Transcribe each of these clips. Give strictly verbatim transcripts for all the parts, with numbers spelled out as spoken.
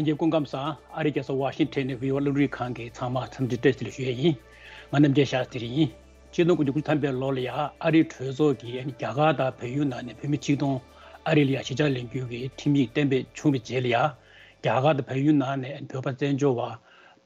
ལྷན་རྒྱས་སྐུ་ཁམས་བཟང་། ཨ་རིའི་རྒྱལ་ས་ཝ་ཤིང་ཊོན་ནས་བྷི་ཨོ་ཨེ་རླུང་འཕྲིན་ཁང་གི་ཚང་མ་འཚམས་འདྲི་བཀྲ་ཤིས་བདེ་ལེགས་ཞུ་ཡས་ཡིན། ང་རྣམ་རྒྱལ་ཤཱ་སྟི་རི་ཡིན། ཆིག་སྟོང་དགུ་བརྒྱ་དགུ་བཅུ་ཐམ་པའི་ལོ་ལ་ཡ་ཨ་རིའི་གྲོས་ཚོགས་ཀྱིས་ཨ་ནི་རྒྱ་གར་དང་བལ་ཡུལ་ནང་ནས་བོད་མི་ཆིག་སྟོང་ཨ་རི་ལ་ཡ་གཞིས་ཆགས་ལེན་རྒྱུའི་གི་ཁྲིམས་ཡིག་གཏན་འབེབས་བྱུང་བའི་རྗེས་ལ་ཡ། རྒྱ་གར་དང་བལ་ཡུལ་ནང་ནས་ཨ་ནི་བོད་པ་བཙན་བྱོལ་བ་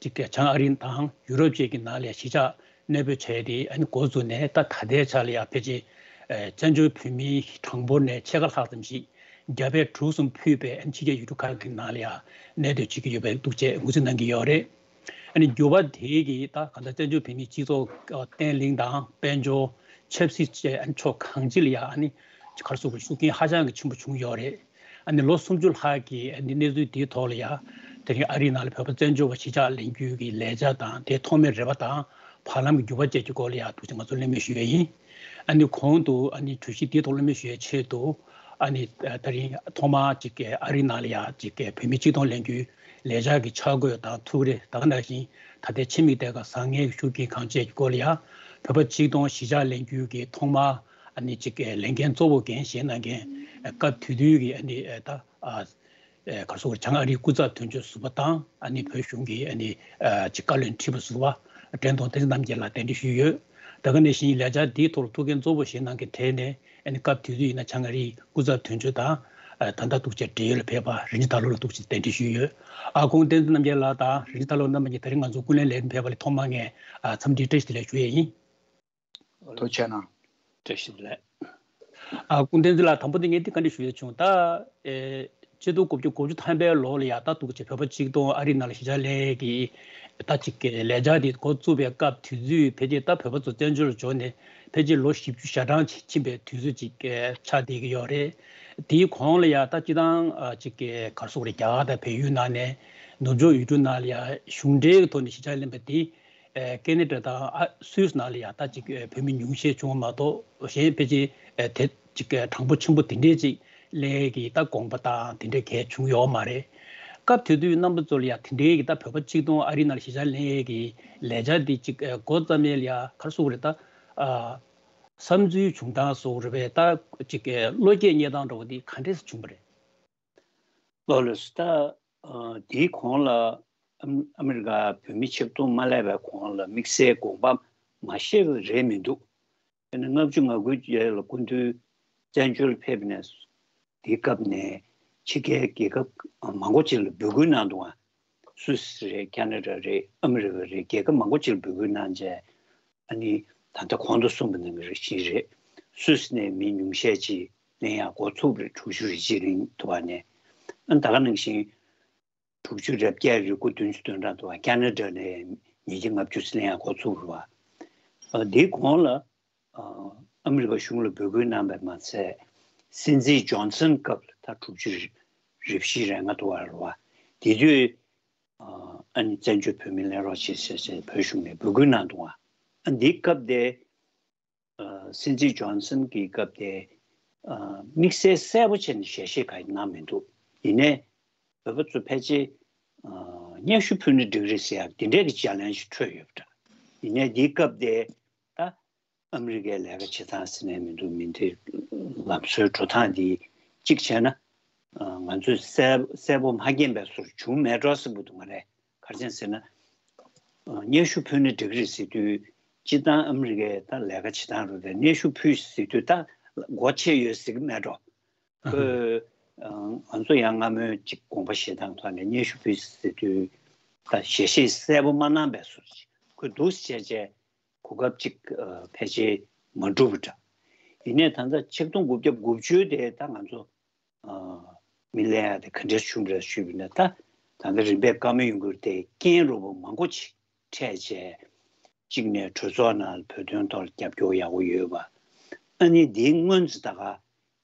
ཅིག་གི་བྱང་ཨ་རི་དང་ཡུ་རོབ་བཅས་ཀྱི་ནང་ལ་ཡ་གཞིས་ཆགས་གནས་སྤོས་བྱས་ཏེ་ཨ་ནི་འགོ་བཙུགས་ནས་ད་ད་ལྟའི་ཆ་ལ་ཡ་ཕལ་ཆེར་ཨ་བཙན་བྱོལ་བོད་མིའི་གྲངས་འབོར་ནས་ཕྱེད་ཀ་ལྷག་ཙམ་ཞིག་རྒྱ་བལ་འབྲུག་གསུམ་ཕུད་པའི་ཕྱི་རྒྱལ་ཡུལ་གྲུ་ཁག་གི་ནང་ལ་ཡང་གནས་སྡོད་བྱེད་ཀྱི་ཡོད་པའི་འདུག་ཅེས་ངོས་འཛིན་གནང་གི་ཡོད་རེད། ཨ་ནི་འགྱུར་བ་དེ་གིས་ད་གང་ལྟར་བཙན་བྱོལ་བོད་མིའི་སྤྱི་ཚོགས་བརྟན་ལྷིང་དང་དཔལ་འབྱོར་ཆབ་སྲིད་བཅས་ཕྱོགས་གང་ཅི་ལ་ཡང་ཨ་ནི་ག་རེ་ཟེར་དགོས་རེད། ཤུགས་རྐྱེན་ཧ་ཅང་གི་ཆེན་པོ་བྱུང་ཡོད་རེད། ཨ་ནི་ལོ་སུམ་ཅུ་ལྷག་གི་ཨ་ནི་གནས་ཚུལ་འདིའི་ཐོག་ལ་ཡང་དེ་རིང་ཨ་རིའི་ནང་ལ་བོད་པ་བཙན་བྱོལ་བ་གཞིས་ཆགས་ལེན་རྒྱུའི་གི་ལས་འཆར་དང་དེའི་ཐོག་མའི་རེ་བ་དང་བར་ལམ་གྱི་འགྱུར་བ་བཅས་ཀྱི་སྐོར་ལ་ཡང་ཐུགས་རྗེ་ཆེ་ང་ཚོ་གླེང་མོལ་ཞུ་ཡས་ཡིན། ཨ་ནི་གོང་དུ་ཨ་ནི་གྲོས་གཞི་འདིའི་ཐོག་གླེང་མོལ་ཞུ་ཡས་ཆེད་དུ་ཨ་ནི་ད་རིང་ཐོག་མར་ཅིག་གི་ཨ་རིའི་ནང་ལ་ཡང་ཅིག་གི་བོད་མི་ཆིག་སྟོང་ལེན་རྒྱུའི་ལས་འཆར་གྱི་འཆར་འགོད་དང་ཐུགས་རེ། ད་ག་ནང་བཞིན་ད་ལྟའི་ཕྱི་མིག་ལྟ་སྐབས་བཟང་ངན་གྱི་ཤུགས་རྐྱེན་གང་བྱས་ཀྱི་སྐོར་ལ་ཡང་བོད་པ་ཆིག་སྟོང་གཞིས་ཆགས་ལེན་རྒྱུའི་གི་ཐོག་མར་ཨ་ནི་ཅིག་གི་ལས་འགན་གཙོ་བོ་འགན་བཞེས་གནང་མཁན་སྐབས་དེ་དུས་ཀྱི་ཨ་ནི་ད་ཨ་ཨེ་ག་རེ་ཟེར་དགོས་རེད། བྱང་ཨ་རིའི་སྐུ་ཚབ་དོན་གཅོད་ཟུར་པ་དང་ཨ་ནི་བོད་གཞུང་གི་ཨ་ནི་ཨ་ཅིག་བཀའ་བློན་ཁྲི་པ་ཟུར་པ་དྲན་གདུང་བསྟན་འཛིན་རྣམ་རྒྱལ་ལགས་གདན་འདྲེན་ཞུས་ཡོད། ད་ག་ནང་བཞིན་ལས་འཆར་འདིའི་ཐོག་ལ་ཐུགས་འགན་གཙོ་བོ་བཞེས་གནང་མཁན་གྲས་ནས་ཨ་ནི་སྐབས་དེ་དུས་ཡིན་ན་བྱང་ཨ་རིའི་སྐུ་ཚབ་དོན་གཅོད་དང་ཨ་ད་ལྟ་ཐུགས་རྗེ་བགྲེས་ཡོལ་ལ་ཕེབས་པ་རིན་ཆེན་དར་ལོ་ལགས་ཐུགས་རྗེ་གདན་འདྲེན་ཞུས་ཡོད། ཨ་སྐུ་ངོ་བསྟན་འཛིན་རྣམ་རྒྱལ་ལགས་དང་རིན་ཆེན་དར་ལོ་རྣམ་པ་གཉིས་ད་རིང་ང་ཚོ་ཀུན་གླེང་ལས་རིམ་ཕེབས་པ་ལ་ཐོག་མར་ངས་ཨ་འཚམས་འདྲི་བཀྲ་ཤིས་བདེ་ལེགས་ཞུ་ཡས་ཡིན། ཐུགས་རྗེ་གནང་། བཀྲ་ཤིས་བདེ་ལེགས། ཨ་སྐུ་ངོ་བསྟན་འཛིན་ལགས། དང་པོ་དེ་ངས་འདི་བཀའ་འདྲི་ཞུ་ཡས་བྱུང་། ད་ཨེ་ཆིག་སྟོང་དགུ་བརྒྱ་དགུ་བཅུ་ཐམ་པའི་ལོ་ལ་ཡ་ད་འདུག་ཅེས་བོད་པ་ཆིག་སྟོང་ཨ་རི་ནང་ལ་གཞིས་ཆགས་ལེན་གྱི་ད་ཅིག་གི་ལས་འཆར་འདི་འགོ་བཙུགས་པའི་སྐབས་དེ་དུས་ཕལ་ཆེར་ད་བོད་པ་ཚོ་བཙན་བྱོལ་ལ་འབྱོར་ནས་ཕལ་ཆེར་ལོ་བཞི་བཅུ་ཞེ་གྲངས་ཅིག་ཕྱིན་པའི་དུས་ཚོད་ཅིག་ཆགས་བསྡད་ཀྱི་ཡོད་རེད། དེའི་གོང་ལ་ཡ་ད་སྤྱིར་བཏང་ཨ་ཅིག་གི་ག་རེ་ཟེར་དགོས་རེད། རྒྱ་གར་དང་བལ་ཡུལ་ནང་ནས་ནུབ་ཕྱོགས་ཡུལ་གྲུ་ནང་ལ་ཡ་གཞུང་འབྲེལ་གྱི་ཐོག་ནས་གཞིས་ཆགས་ལེན་པ་དེ། ཨེ་ཀེ་ན་ཌ་དང་ཨ་སུད་སི་ནང་ལ་ཡ་ད་ཅིག་ཨེ་བོད་མི་ཉུང་ཤས་བྱུང་བ་མ་གཏོགས་གཞན་ཕལ་ཆེར་ཨེ་དེ་ཅིག་ཨེ་གྲངས་འབོར་ཆེན་པོ་དེ་འདྲས་ཅིག་ལེན་གྱི་ད་དགོངས་པ་དང་དེ་འདྲས་གང་ཡང་བྱུང་ཡོད་མ་རེད། སྐབས་དེ་དུས་རྣམ་པ་ཚོ་ལ་ཡ་དེ་འདྲས་ཀྱི་ད་བོད་པ་ཆིག་སྟོང་ཨ་རི་ནང་ལ་གཞིས་ཆགས་ལེན་ཡས་ཀྱི་ལས་འཆར་འདི་ཅིག་ཨེ་འགོ་བརྩམས་ཡས་ལ་ཡ་ག་རེ་ཟེར་དགོས་རེད། ད་ཨ་བསམ་ཚུལ་བྱུང་སྟངས་ཟེར་དགོས་རེད་པས། ད་ཅིག་ཨེ་བློ་སྐྱེད་རྙེད་སྟངས་འདྲ་བོ་འདི་ག་འདྲས་སེ་བྱུང་བ་རེད། ལགས་ལགས་སོ། ད་ཨ་དེའི་གོང་ལ་ཨམ་ཨ་མི་རི་ཀ་བོད་མི་ཆིག་སྟོང་མ་སླེབས་པའི་གོང་ལ་དམིགས་བསལ་དགོངས་པ་མ་བཞེས་པ་རེད་མི་འདུག་དཔེར་ན་ལྔ་བཅུ་ང་དགུའི་རྗེས་ལ་སྐུ་མདུན་བཙན་བྱོལ་ཕེབས་ནས་དེའི་སྐབས་ནས་ཕྱི་རྒྱལ་རྒྱལ་ཁབ་མང་པོ་ཅིག་ལ་འབོད་སྐུལ་གནང་འདུག་ཨ། སུད་སི་རེད། ཁ་ན་ཌ་རེད། ཨ་མི་རི་ཀ་རེད། རྒྱལ་ཁབ་མང་པོ་ཅིག་ལ་འབོད་སྐུལ་གནང་བྱས། ཨ་ནི་ད་ལྟ་གོང་དུ་གསུངས་པ་ནང་བཞིན་རེད། སུད་སི་ནས་མི་ཉུང་ཤས་ཅིག་ལེན་ཡག་འགོ་ཚུགས་པ་རེད། དྲུག་ཅུ་རེ་གཅིག་རིང་དུ་བ་ནས། ཨ་ནི་ད་ག་ནང་བཞིན་དྲུག་ཅུ་རེ་བརྒྱད་རེ་དགུ་བདུན་ཅུ་དོན་གྲངས་དུ་བ་ཁ་ན་ཌ་ནས་ཉིས་བརྒྱ་ལྔ་བཅུ་ལེན་ཡག་འགོ་ཚུགས་པ་རེད་བ། ཨ་འདིའི་གོང་ལ་ཨ་ཨ་མི་རི་ཀ་གཞུང་ལ་འབོད་སྐུལ་གནང་བ་མ་ཟད། སྲིད་འཛིན་ཇོན་སན་སྐབས་ལ་ད་དྲུག་ཅུ་རེ་བཞི་རེ་ལྔ་དུ་བ་རེད་བ། དེ་དུས་ཨ་ནི་བཙན་བྱོལ་བོད་མི་ལེན་རོགས་བྱེད་ཟེར་བྱས་བོད་གཞུང་ནས་འབོད་སྐུལ་གནང་འདུག་བ། ཨ་འདིའི་སྐབས་དེ་ཨ་སྲིད་འཛིན་ཇོན་སན་གྱི་སྐབས་དེ་ཨ་དམིགས་བསལ་གསལ་པོ་བྱས་ནས་ཞལ་བཞེས་གང་ཡང་གནང་མི་འདུག་ཡིན་ནའི་བོད་པ་ཚོ་ཕལ་ཆེར་ཨ་སྙན་ཞུ་ཕུལ་ན་འགྲིག་རེད་ཟེར་ཡག་དེ་འདྲས་ཀྱི་ཅ་ལན་ཞིག་འཕྲོད་ཡོད་པ་འདྲ། ཡིན་ནའི་འདིའི་སྐབས་དེ་ད་ཨ་མི་རི་ཀའི་ལས་ཀ་བྱེད་སྟངས་ཟེར་ནའི་མི་འདུག་མི་འདི་ལམ་སྲོལ་འགྲོ་སྟངས་འདི་གཅིག་བྱས་ན། ང་ཚོས་གསལ་གསལ་པོ་མ་མཁྱེན་པའི་བཟོ་འདྲ་བྱུང་མེད་འགྲོ་བསམ་གྱི་འདུག་མ་རེད། ག་རེ་བྱས་ཟེར་ན། སྙན་ཞུ་ཕུལ་ན་འགྲིག་གི་རེད་ཟེར་དུས་སྤྱིར་བཏང་ཨ་མི་རི་ཀའི་ད་ལས་ཀ་བྱེད་སྟངས་རུ་དེ་སྙན་ཞུ་ཕུལ་ཟེར་དུས་ད་སྒོ་ཕྱེ་ཡོད་ཟེར་གྱི་མེད་འགྲོ། ཁོས་ང་ཚོ་ཡང་སྔ་མོའི་ཅིག་དགོངས་པ་བཞེས་སྟངས་ཐོག་ནས་སྙན་ཞུ་ཕུལ་ཟེར་དུས་ད་ཞལ་བཞེས་གསལ་པོ་མ་གནང་པའི་བཟོ་འདྲ་ཅིག་ཁོས་འདུག་སེ་བྱས་བྱས། གོ་སྐབས་ཅིག་ཨ་ཕལ་ཆེར་མ་འགྲུབ་པ་འདྲ། ཡིན་ནའི་ད་ལྟ་ཆིག་སྟོང་དགུ་བརྒྱ་དགུ་བཅུ་དེ་ད་ང་ཚོ་ཨ་མི་ལེན་ཡག་དེ་ག་འདྲས་བྱུང་རེད་ཞུས་པ་ཡིན་ན། ད་ད་ལྟ་རིམ་པས་བཀའ་མོལ་ཡོང་གི་རེད་དེ། རྐྱེན་རོ་པོ་མང་པོ་ཅིག་འཕྲད་བྱས། གཅིག་ནས་གྲོས་ཚོགས་ནང་བོད་དོན་ཐོག་ལ་རྒྱབ་སྐྱོར་ཡག་པོ་ཡོད་པ། ཨ་ནི་དེའི་སྔོན་ཙམ་ད་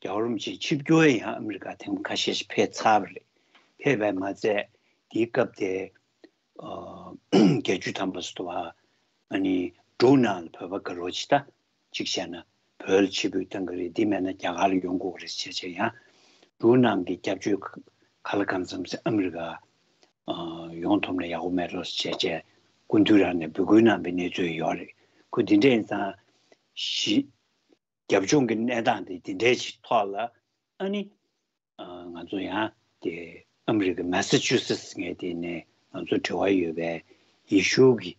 ག་རྒྱལ་བ་རིན་པོ་ཆེ་ཆིབས་བསྒྱུར་ཡང་ཨ་མི་རི་ཀ་ཐེངས་མ་ཁ་ཤས་ཤིག་ཕེབས་ཚར་བ་རེད། ཕེབས་པས་མ་ཚད་དེའི་སྐབས་དེ་ཨ་བརྒྱད་ཅུ་ཐམ་པ་ཙམ་དུ་བ་ཨ་ནི་འབྲུག་ནང་ལ་བོད་པ་དགའ་རོགས་ཅིག་ད་གཅིག་བྱས་ན་བོད་ལ་ཆིབས་བསྒྱུར་བཏང་གི་རེད། འདི་མེད་ན་རྒྱ་གར་ལ་ཡོང་དགོས་རེད་བྱས་བྱས། ཡང་འབྲུག་ནང་གི་སྐྱབས་བཅོལ་ག་ལ་གང་འཚམ་ཟེར་ཨ་མི་རི་ཀ་ཨ་ཡོང་ཐུབ་ན་ཡག་པོ་མེད་འགྲོ་བྱས་བྱས་སྐུ་མདུན་རང་ནས་འབོད་སྐུལ་གནང་བའི་གནས་ཚུལ་ཡོད་རེད། ཁོ་འདི་འདྲ་ཡིན་ཙང་གཞི་རྒྱབ་ལྗོངས་ཀྱི་གནས་སྟངས་དེ་འདི་འདྲའི་ཅིག་ཐོག་ལ་ཨ་ནི་ཨ་ང་ཚོ་ཡང་དེ་ ཨ་མི་རི་ཀའི་མེ་སཱ་ཆུ་སེ་ཊི་སི་ངེས་དེ་ནས་ང་ཚོ་འབྲེལ་བ་ཡོད་པའི་ཡེ་ཤུ་གི་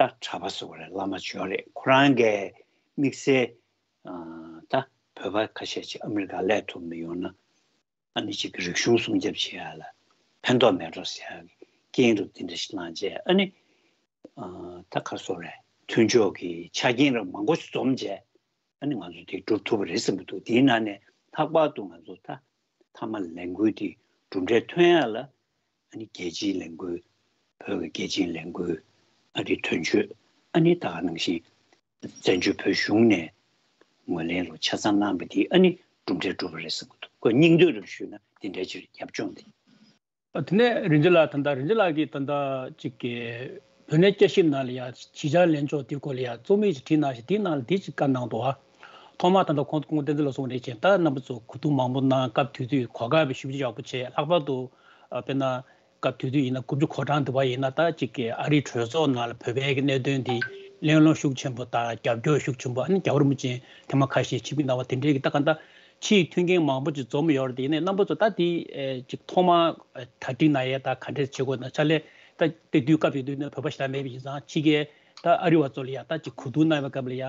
ད་གྲྭ་པ་ཟེར་བ་རེད། བླ་མ་ཅིག་ཡོད་རེད། ཁོ་རང་གིས་དམིགས་བསལ་ད་བོད་པ་ཁ་ཤས་ཅིག་ཨ་མི་རི་ཀ་སླེབས་ཐུབ་མི་ཡོང་ན། ཨ་ནི་ཅིག་རིག་གཞུང་སྲུང་སྐྱོབ་བྱེད་ཡ་ལ་ཕན་ཐོགས་མེད་འགྲོ་ཟེར་ཡ་གི་རྐྱེན་རིགས་དེ་འདྲ་ཞིག་གནང་རྗེས། ཨ་ནི་ད་ག་སོ་རེད། མཐུན་ཕྱོགས་ཀྱི་ཆ་རྐྱེན་རིགས་མང་པོ་ཞིག་འཛོམས་རྗེས། ཨ་ནི་ང་ཚོ་དེ་སྒྲུབ་ཐུབ་པ་རེད་བསམ་གྱི་འདུག་དེའི་ནང་ནས་ལྷག་པར་དུ་ང་ཚོ་ད་མཐའ་མ་ལས་འགུལ་དེ་གྲུབ་འབྲས་ཐོན་ཡ་ལ། ཨ་ནི་རྒྱལ་སྤྱིའི་ལས་འགུལ། བོད་ཀྱི་རྒྱལ་སྤྱིའི་ལས་འགུལ། ཨ་རིའི་དོན་གཅོད། ཨ་ནི་ད་ག་ནང་བཞིན་བཙན་བྱོལ་བོད་གཞུང་ནས་ངོས་ལེན་རུ་ཆ་ཚང་གནང་བ་དེ་ཨ་ནི་གྲུབ་འབྲས་གྲུབ་པ་རེད་བསམ་གྱི་འདུག་ཁོས་སྙིང་བསྡུས་རུ་ཞུས་ན་དེ་འདྲའི་ཅིག་རྒྱབ་ལྗོངས་དེ། ཨ་དེ་ནས་རིན་ཆེན་ལགས། ད་ལྟ་རིན་ཆེན་ལགས་ཀྱིས་ད་ལྟ་ཅིག་གི་བོད་གནས་བསྐྱར་ཞིབ་ནང་ལ་ཡ་གཞིས་ཆགས་ལྷན་ཚོགས་དེའི་སྐོར་ལ་ཡ་རྩོམ་ཡིག་ཅིག་བྲིས་གནང་ཞིང་། དེའི་ནང་ལ་དེ་ཅིག་བཀའ་གནང་འདུག་ཨ། ཐོག་མར་ད་ལྟ་ཁོང་སྐུ་ངོ་བསྟན་འཛིན་ལགས་གསུངས་རེད་ཅེས། ད་རྣམ་པ་ཚོ་གོ་བསྡུར་མང་པོ་གནང་། སྐབས་དེ་དུས་གོ་སྐབས་ཞེ་པོ་ཅིག་ཡག་པོ་བྱས། ལྷག་པར་དུ་ཨ་དཔེར་ན་སྐབས་དེ་དུས་ཡིན་ན་དགུ་བཅུ་གོ་གྲངས་དུ་བ་ཡིན་ན། ད་ཅིག་གི་ཨ་རིའི་གྲོས་ཚོགས་ནང་ལ་བོད་པའི་གི་གནད་དོན་དེ་གླེང་སློང་ཤུགས་ཆེན་པོ་དང་རྒྱབ་སྐྱོར་ཤུགས་ཆེན་པོ། ཨ་ནི་རྒྱལ་བ་རིན་པོ་ཆེ་ཐེངས་མ་ཁ་ཤས་ཆིབས་བསྒྱུར་གནང་བ་དེ་འདྲའི་གི་ད་ག་ད་ཕྱིའི་མཐུན་རྐྱེན་མང་པོ་ཅིག་འཛོམས་ཡོད་རེད། དེ་ཡིན་ནའི་རྣམ་པ་ཚོ་ད་དེ་ཨེ་ཅིག་ཐོག་མར་ཨེ་གྲ་སྒྲིག་གནང་ཡས་ད་ག་འདྲས་བྱེད་དགོས་ན། ཕྱག་ལས་ད་དེ་དུས་སྐབས་དེ་དུས་ནས་བོད་པ་ཞེ་དྲག་མེད་པ་ཡིན་ཙང་། ཕྱི་རྒྱལ་ད་ཨ་རི་བ་ཚོ་ལ་ཡ་ད་ཅིག་གོ་བསྡུར་གནང་བའི་སྐབས་ལ་ཡ།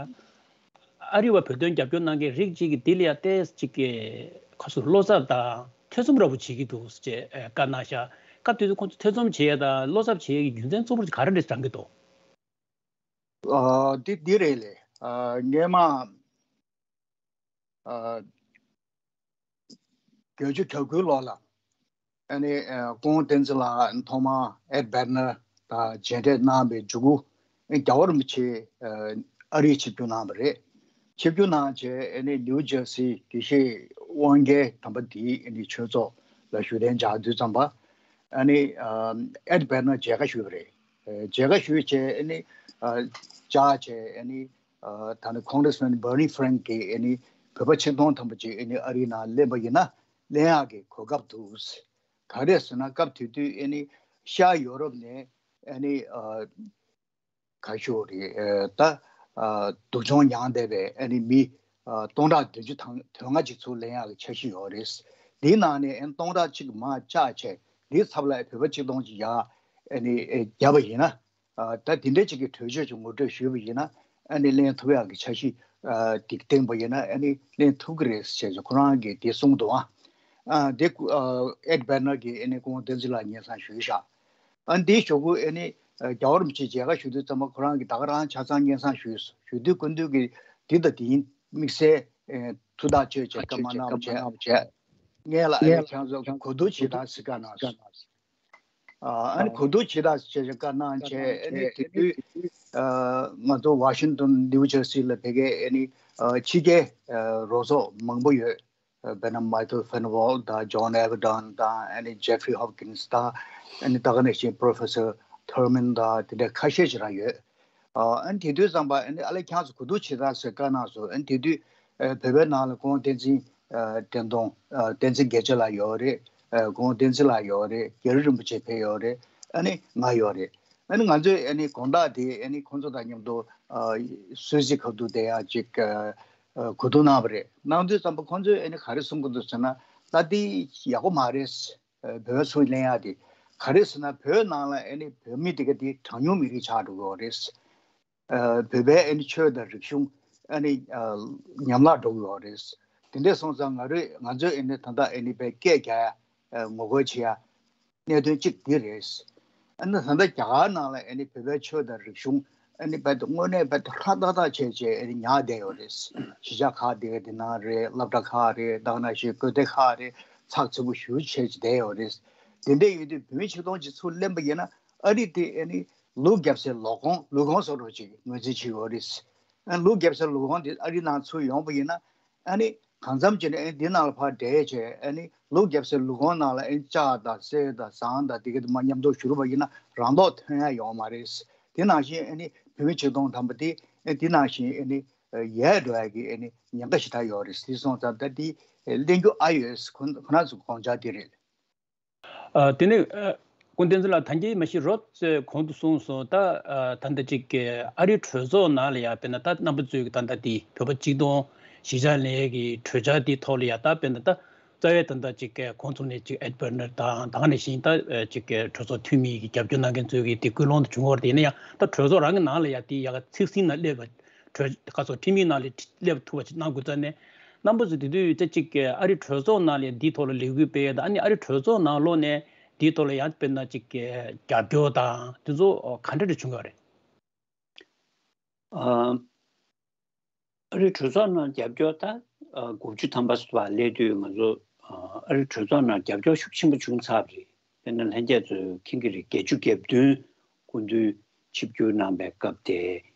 ཨ་རི་བ་བོད་དོན་རྒྱབ་སྐྱོར་གནང་མཁན་རིགས་གཅིག་གིས་དེ་ལ་ཡ་ཏོག་ཙམ་ཅིག་གི་ཁ་སོ་བློ་འཚབ་དང་ཐེ་ཚོམ་འདྲ་པོ་བྱེད་ཀྱི་འདུག་ཅེས་བཀའ་གནང་ཤག་སྐབས་དེ་དུས་ཁོང་ཚོ་ཐེ་ཚོམ་བྱེད་ཡ་དང་བློ་འཚབ་བྱེད་ཡ་གི་རྒྱུ་མཚན་གཙོ་བོ་ག་རེ་རེད་བསམ་གྱི་འདུག་ཨ་འདི་འདི་རེད་ལེ། ཨ་སྔོན་མ་ཨ་བརྒྱད་ཅུ་གྱ་དགུའི་ལོ་ལ། ཨ་ནི་ཨ་སྐུ་ངོ་བསྟན་འཛིན་ལགས་ཐོག་མར་ཨེད་བྷེ་ནར་དང་མཇལ་འཕྲད་གནང་བའི་མཇུག་གུ། ཨ་རྒྱལ་བ་རིན་པོ་ཆེ་ཨ་ཨ་རིར་ཆིབས་བསྒྱུར་གནང་བ་རེད། ཆིབས་བསྒྱུར་གནང་རྗེས་ཨ་ནི་ནིའུ་ཇར་སི་དགེ་བཤེས་དབང་རྒྱལ་དམ་པ་དེའི་ཨ་ནི་ཆོས་ཚོགས་ལ་བཞུགས་གདན་འཇགས་དུས་ཙམ་པ། ཨ་ནི་ཨ་ཨེད་བྷེ་ནར་མཇལ་ཁ་ཞུས་པ་རེད། ཨ་མཇལ་ཁ་ཞུས་བྱས་ཨ་ནི་ཨ་བཅར་བྱས། ཨ་ནི་ཨ་ད་ནི་ཁོང་གྲེས་མན་བྷར་ནི་ཧྥེ་རེང་གིས་ཨ་ནི་བོད་པ་ཆིག་སྟོང་ཐམ་པ་ཅིག་ཨ་ནི་ཨ་རིའི་ནང་སླེབས་པ་ཡིན་ན་གླེང་ཡག་གི་གོ་སྐབས་འདུག་ག་རེ་ཟེར་ན་སྐབས་དེ་དུས་ཨ་ནི་ཤར་ཡོ་རོབ་ནས་ཨ་ནི་ཨ་ག་ཞུ་རེད། ཨ་ད་ཨ་སྡུག་སྦྱོང་མྱངས་བསྡད་པའི་ཨ་ནི་མི་ཨ་སྟོང་ཕྲག་བདུན་ཅུ་དང་དོན་ལྔ་ཅིག་ཚུར་ལེན་ཡག་གི་འཆར་གཞི་ཡོད་རེད། དེའི་ནང་ནས་ཨ་ནི་སྟོང་ཕྲག་གཅིག་མར་བཅར་བྱས། དེའི་ཚབ་ལ་བོད་པ་ཆིག་སྟོང་ཅིག་ཡར་ཨ་ནི་ཨ་བརྒྱབ་པ་ཡིན་ན། ཨ་ད་དེ་འདྲའི་ཅིག་གི་གྲོས་ཆོད་ཅིག་ངོ་སྤྲོད་ཞུས་པ་ཡིན་ན། ཨ་ནི་ལེན་ཐུབ་ཡག་གི་འཆར་གཞི་ཨ་དེ་བཏིང་པ་ཡིན་ན་ཨ་ནི་ལེན་ཐུབ་ཀྱི་རེད་ཟེར་བྱས་ཁོ་རང་གིས་དེ་གསུངས་འདུག་ཨ་ཨ་དེ་ཨ་ཨེད་བྷེ་ནར་གྱིས་ཨ་ནི་སྐུ་ངོ་བསྟན་འཛིན་ལགས་སྙན་སེང་ཞུས་ཤག་ཨ་འདིའི་ཞོགས་ཀུན་ཨ་ནི་ཨ་རྒྱལ་བ་རིན་པོ་ཆེ་མཇལ་ཁ་ཞུ་དུས་ཙམ་པ་ཁོ་རང་གིས་ད་ག་རང་ཆ་ཚང་སྙན་སེང་ཞུས་སོང་། ཞུ་དུས་སྐུ་མདུན་གྱིས་འདི་དང་འདི་ཡིན་དམིགས་བསལ་ཨ་ཐུགས་ཐག་གཅོད་བྱས་བཀའ་མ་གནང་བ་བྱས། ངས་ལ་ཨ་ནི་ཁྱེད་ཚོ་གོ་བསྡུར་བྱེད་དང་ཟེར་བཀའ་གནང་སོང་། ཨ་ནི་གོ་བསྡུར་བྱེད་དང་ཞེས་བཀའ་གནང་བྱས། ཨ་ནི་དེ་དུས་ང་ཚོ་ཝ་ཤིང་ཏོན་ནིའུ་ཇར་སི་ལ་ཕ་གིའི་ཨ་ནི་ཕྱི་རྒྱལ་རོགས་ཚོགས་མང་པོ་ཡོད། དཔེར་ན་མའི་ཀལ་ཧྥེན་ཝོལ་དང་ཇོན་ཨེ་བྷར་ཌན་དང་ཨ་ནི་ཇེ་ཕ་རི་ཧོབ་ཀིན་སི་དང་། ཨ་ནི་ད་ག་ནང་བཞིན་པོ་རོ་ཕེ་སར་ཐར་མན་དང་དེ་འདྲ་ཁ་ཤས་ཤིག་རང་ཡོད། ཨ་ནི་དེ་དུས་ཙམ་པ་ཨ་ནི་ཨ་ལེ་ཁྱེད་ཚོ་གོ་བསྡུར་བྱེད་དང་ཟེར་བཀའ་གནང་སོང་། ཨ་ནི་དེ་དུས་བོད་པའི་ནང་ལ་ཁོང་བསྟན་འཛིན་བསྟན་སྟོང་བསྟན་འཛིན་དགེ་ཆེ་ལགས་ཡོད་རེད། ཁོང་བསྟན་འཛིན་ལགས་ཡོད་རེད། རྒྱལ་བ་རིན་པོ་ཆེ་ཕེབས་ཡོད་རེད། ཨ་ནི་ང་ཡོད་རེད། ཨ་ནི་ང་ཚོས་ཨ་ནི་དགོང་དག་དེ་ཨ་ནི་ཁོང་ཚོ་དང་མཉམ་དུ་སུད་སི་ཁ་ཐུག་དེ་ཡང་ཅིག་གོ་བསྡུར་གནང་བ་རེད། གནང་དུས་ཙམ་པ་ཁོང་ཚོས་ཨ་ནི་ག་རེ་གསུང་གི་འདུག་ཟེར་ན། ད་དེ་ཡག་པོ་མ་རེད། བོད་ཚུར་ལེན་ཡག་དེ་ག་རེ་ཟེར་ན། བོད་ནང་ལ་ཨ་ནི་བོད་མི་དེ་ག་དེ་གྲངས་ཉུང་མི་རིགས་ཆགས་འགྲོ་གི་ཡོད་རེད། བོད་པའི་ཨ་ནི་ཆོས་དང་རིག་གཞུང་ཨ་ནི་ཉམས་བརླག་འགྲོ་གི་ཡོད་རེད། དེ་འདྲ་སོང་ཙང་ང་རོས་ང་ཚོས་ཨ་ནི་ད་ལྟ་ཨ་ནི་བོད་སྐད་རྒྱག་ཡ་ངོ་རྒོལ་བྱེད་ཡ་གནད་དོན་གཅིག་འདི་རེད། ཨ་ནི་ད་ལྟ་རྒྱ་གར་ནང་ལ་ཨ་ནི་བོད་པའི་ཆོས་དང་རིག་གཞུང་ཨ་ནི་རྦད་དེ་དངོས་གནས་རྦད་དེ་ཧྲ་ཏག་ཏག་བྱས་བྱས་ཨ་ནི་ཉར་བསྡད་ཡོད་རེད། གཞིས་ཆགས་ཁག་དེ་ག་དེ་ནང་རེད། སློབ་གྲྭ་ཁག་རེད། ད་ག་ནང་བཞིན་དགོན་སྡེ་ཁག་རེད། ཚགས་ཚུད་པོ་ཞེ་པོ་བྱས་བྱས་བསྡད་ཡོད་རེད། དེ་འདྲ་ཡོད་དུས་བོད་མི་ཆིག་སྟོང་ཅིག་ཚུར་ལེན་པ་ཡིན་ན་ཨ་རི་དེ་ཨ་ནི་ལུག་བརྒྱབ་སའི་ལོ་གོང་ལུག་གོང་བཟོ་འདྲ་ཅིག་ངོས་འཛིན་བྱེད་ཀྱི་ཡོད་རེད། ཨ་ལུག་བརྒྱབ་སའི་ལུག་གོང་དེ་ཨ་རི་ནང་ཚུར་ཡོང་པ་ཡིན་ན། ཨ་ནི་གང་འཚམ་བྱས་ནས་ཨ་ནི་འདི་ནང་ལ་ཕར་འདྲེས་བྱས། ཨ་ནི་ལུག་བརྒྱབ་སའི་ལུག་གོང་ནང་ལ་ཨ་ནི་ལྕགས་དང་གསེར་དང་ཟངས་དང་དེ་ག་དེ་མ་མཉམ་དུ་བཞུར་བ་ཡིན་ན་རང་མདོག་ཐོན་ཡ་ཡོད་མ་རེད། དེ་ནང་བཞིན་ཨ་ནི་བོད་མི་ཆིག་སྟོང་ཐམ་པ་དེ་ཨ་དེ་ནང་བཞིན་ཨ་ནི་ཡལ་འགྲོ་ཡ་གི་ཨ་ནི་ཉེན་ཁ་ཞེ་དྲག་ཡོད་རེད། དེ་སོང་ཙང་ད་དེ་ལེན་རྒྱུ་ཨ་ཡོད། ཁོ་ཁོ་རང་ཚོ་དགོངས་འཆར་དེ་རེད། ཨ་དེ་ནས་ཨ་སྐུ་བསྟན་འཛིན་ལགས། ད་ངས་མ་གཞི་རོབ་ཙམ་གོང་དུ་གསུངས་སོང་། ད་ཨ་ད་ལྟ་ཅིག་གི་ཨ་རིའི་གྲོས་ཚོགས་ནང་ལ་ཡ་དཔེར་ན་ད་རྣམ་པ་ཚོས་ཀྱི་ད་ལྟ་དེ་བོད་པ་གཅིག་སྟོང་གཞིས་ཆགས་ལེན་ཡས་ཀྱི་གྲོས་འཆར་དེའི་ཐོག་ལ་ཡ་ད་དཔེར་ན་ད་ རྩ་བའི་ད་ལྟ་ཅིག་གི་ཁོང་ཚོ་ནས་ཅིག་ཨེད་བར་ནར་དང་དེ་ནང་བཞིན་ད་ཅིག་གི་གྲོས་ཚོགས་འཐུས་མི་གི་རྒྱབ་སྐྱོར་གནང་མཁན་ཚོས་གི་དེ་སྐུལ་སློང་དུ་བྱུང་བར་དེ་ཡིན་ན་ཡང་ད་གྲོས་ཚོགས་རང་གི་ནང་ལ་ཡང་དེ་ཡག་ག་ཚིག་ཟིན་ན་སླེབས་པ་གྲོས་ཁ་སོ་ཁྲིམས་ཡིག་ནང་ལ་སླེབས་ཐུབ་པ་ཅིག་གནང་དགོས་ཙང་ནས་རྣམ་པ་ཚོ་དེ་དུས་ད་ཅིག་གི་ཨ་རི་གྲོས་ཚོགས་ནང་ལ་འདིའི་ཐོག་ལ་ལས་འགུལ་སྤེལ་ཡ་དང་ཨ་ནི་ཨ་རི་གྲོས་ཚོགས་ནང་ལོགས་ནས་འདིའི་ཐོག་ལ་ཡང་དཔེར་ན་ཅིག་གི་རྒྱབ་སྐྱོར་དང་དེ་ཚོ་ག་འདྲ་རེ་བྱུང་ཡོད་རེད། ཨ་རི་གྲོས་ཚོགས་ནང་རྒྱབ་སྐྱོར་ད་དགུ་བཅུ་ཐམ་པ་སླེབས་དུས་ང་ཚོ་ཨ་རི་གྲོས་ཚོགས་ནང་རྒྱབ་སྐྱོར་ཤུགས་ཆེན་པོ་བྱུང་ཚར་བ་རེད། དཔེར་ན་ལྷན་རྒྱས་ཚོས་མཁྱེན་གྱི་རེད། བརྒྱད་ཅུ་གྱ་བདུན་སྐུ་མདུན་ཆིབས་བསྒྱུར་གནང་པའི་སྐབས་དེ་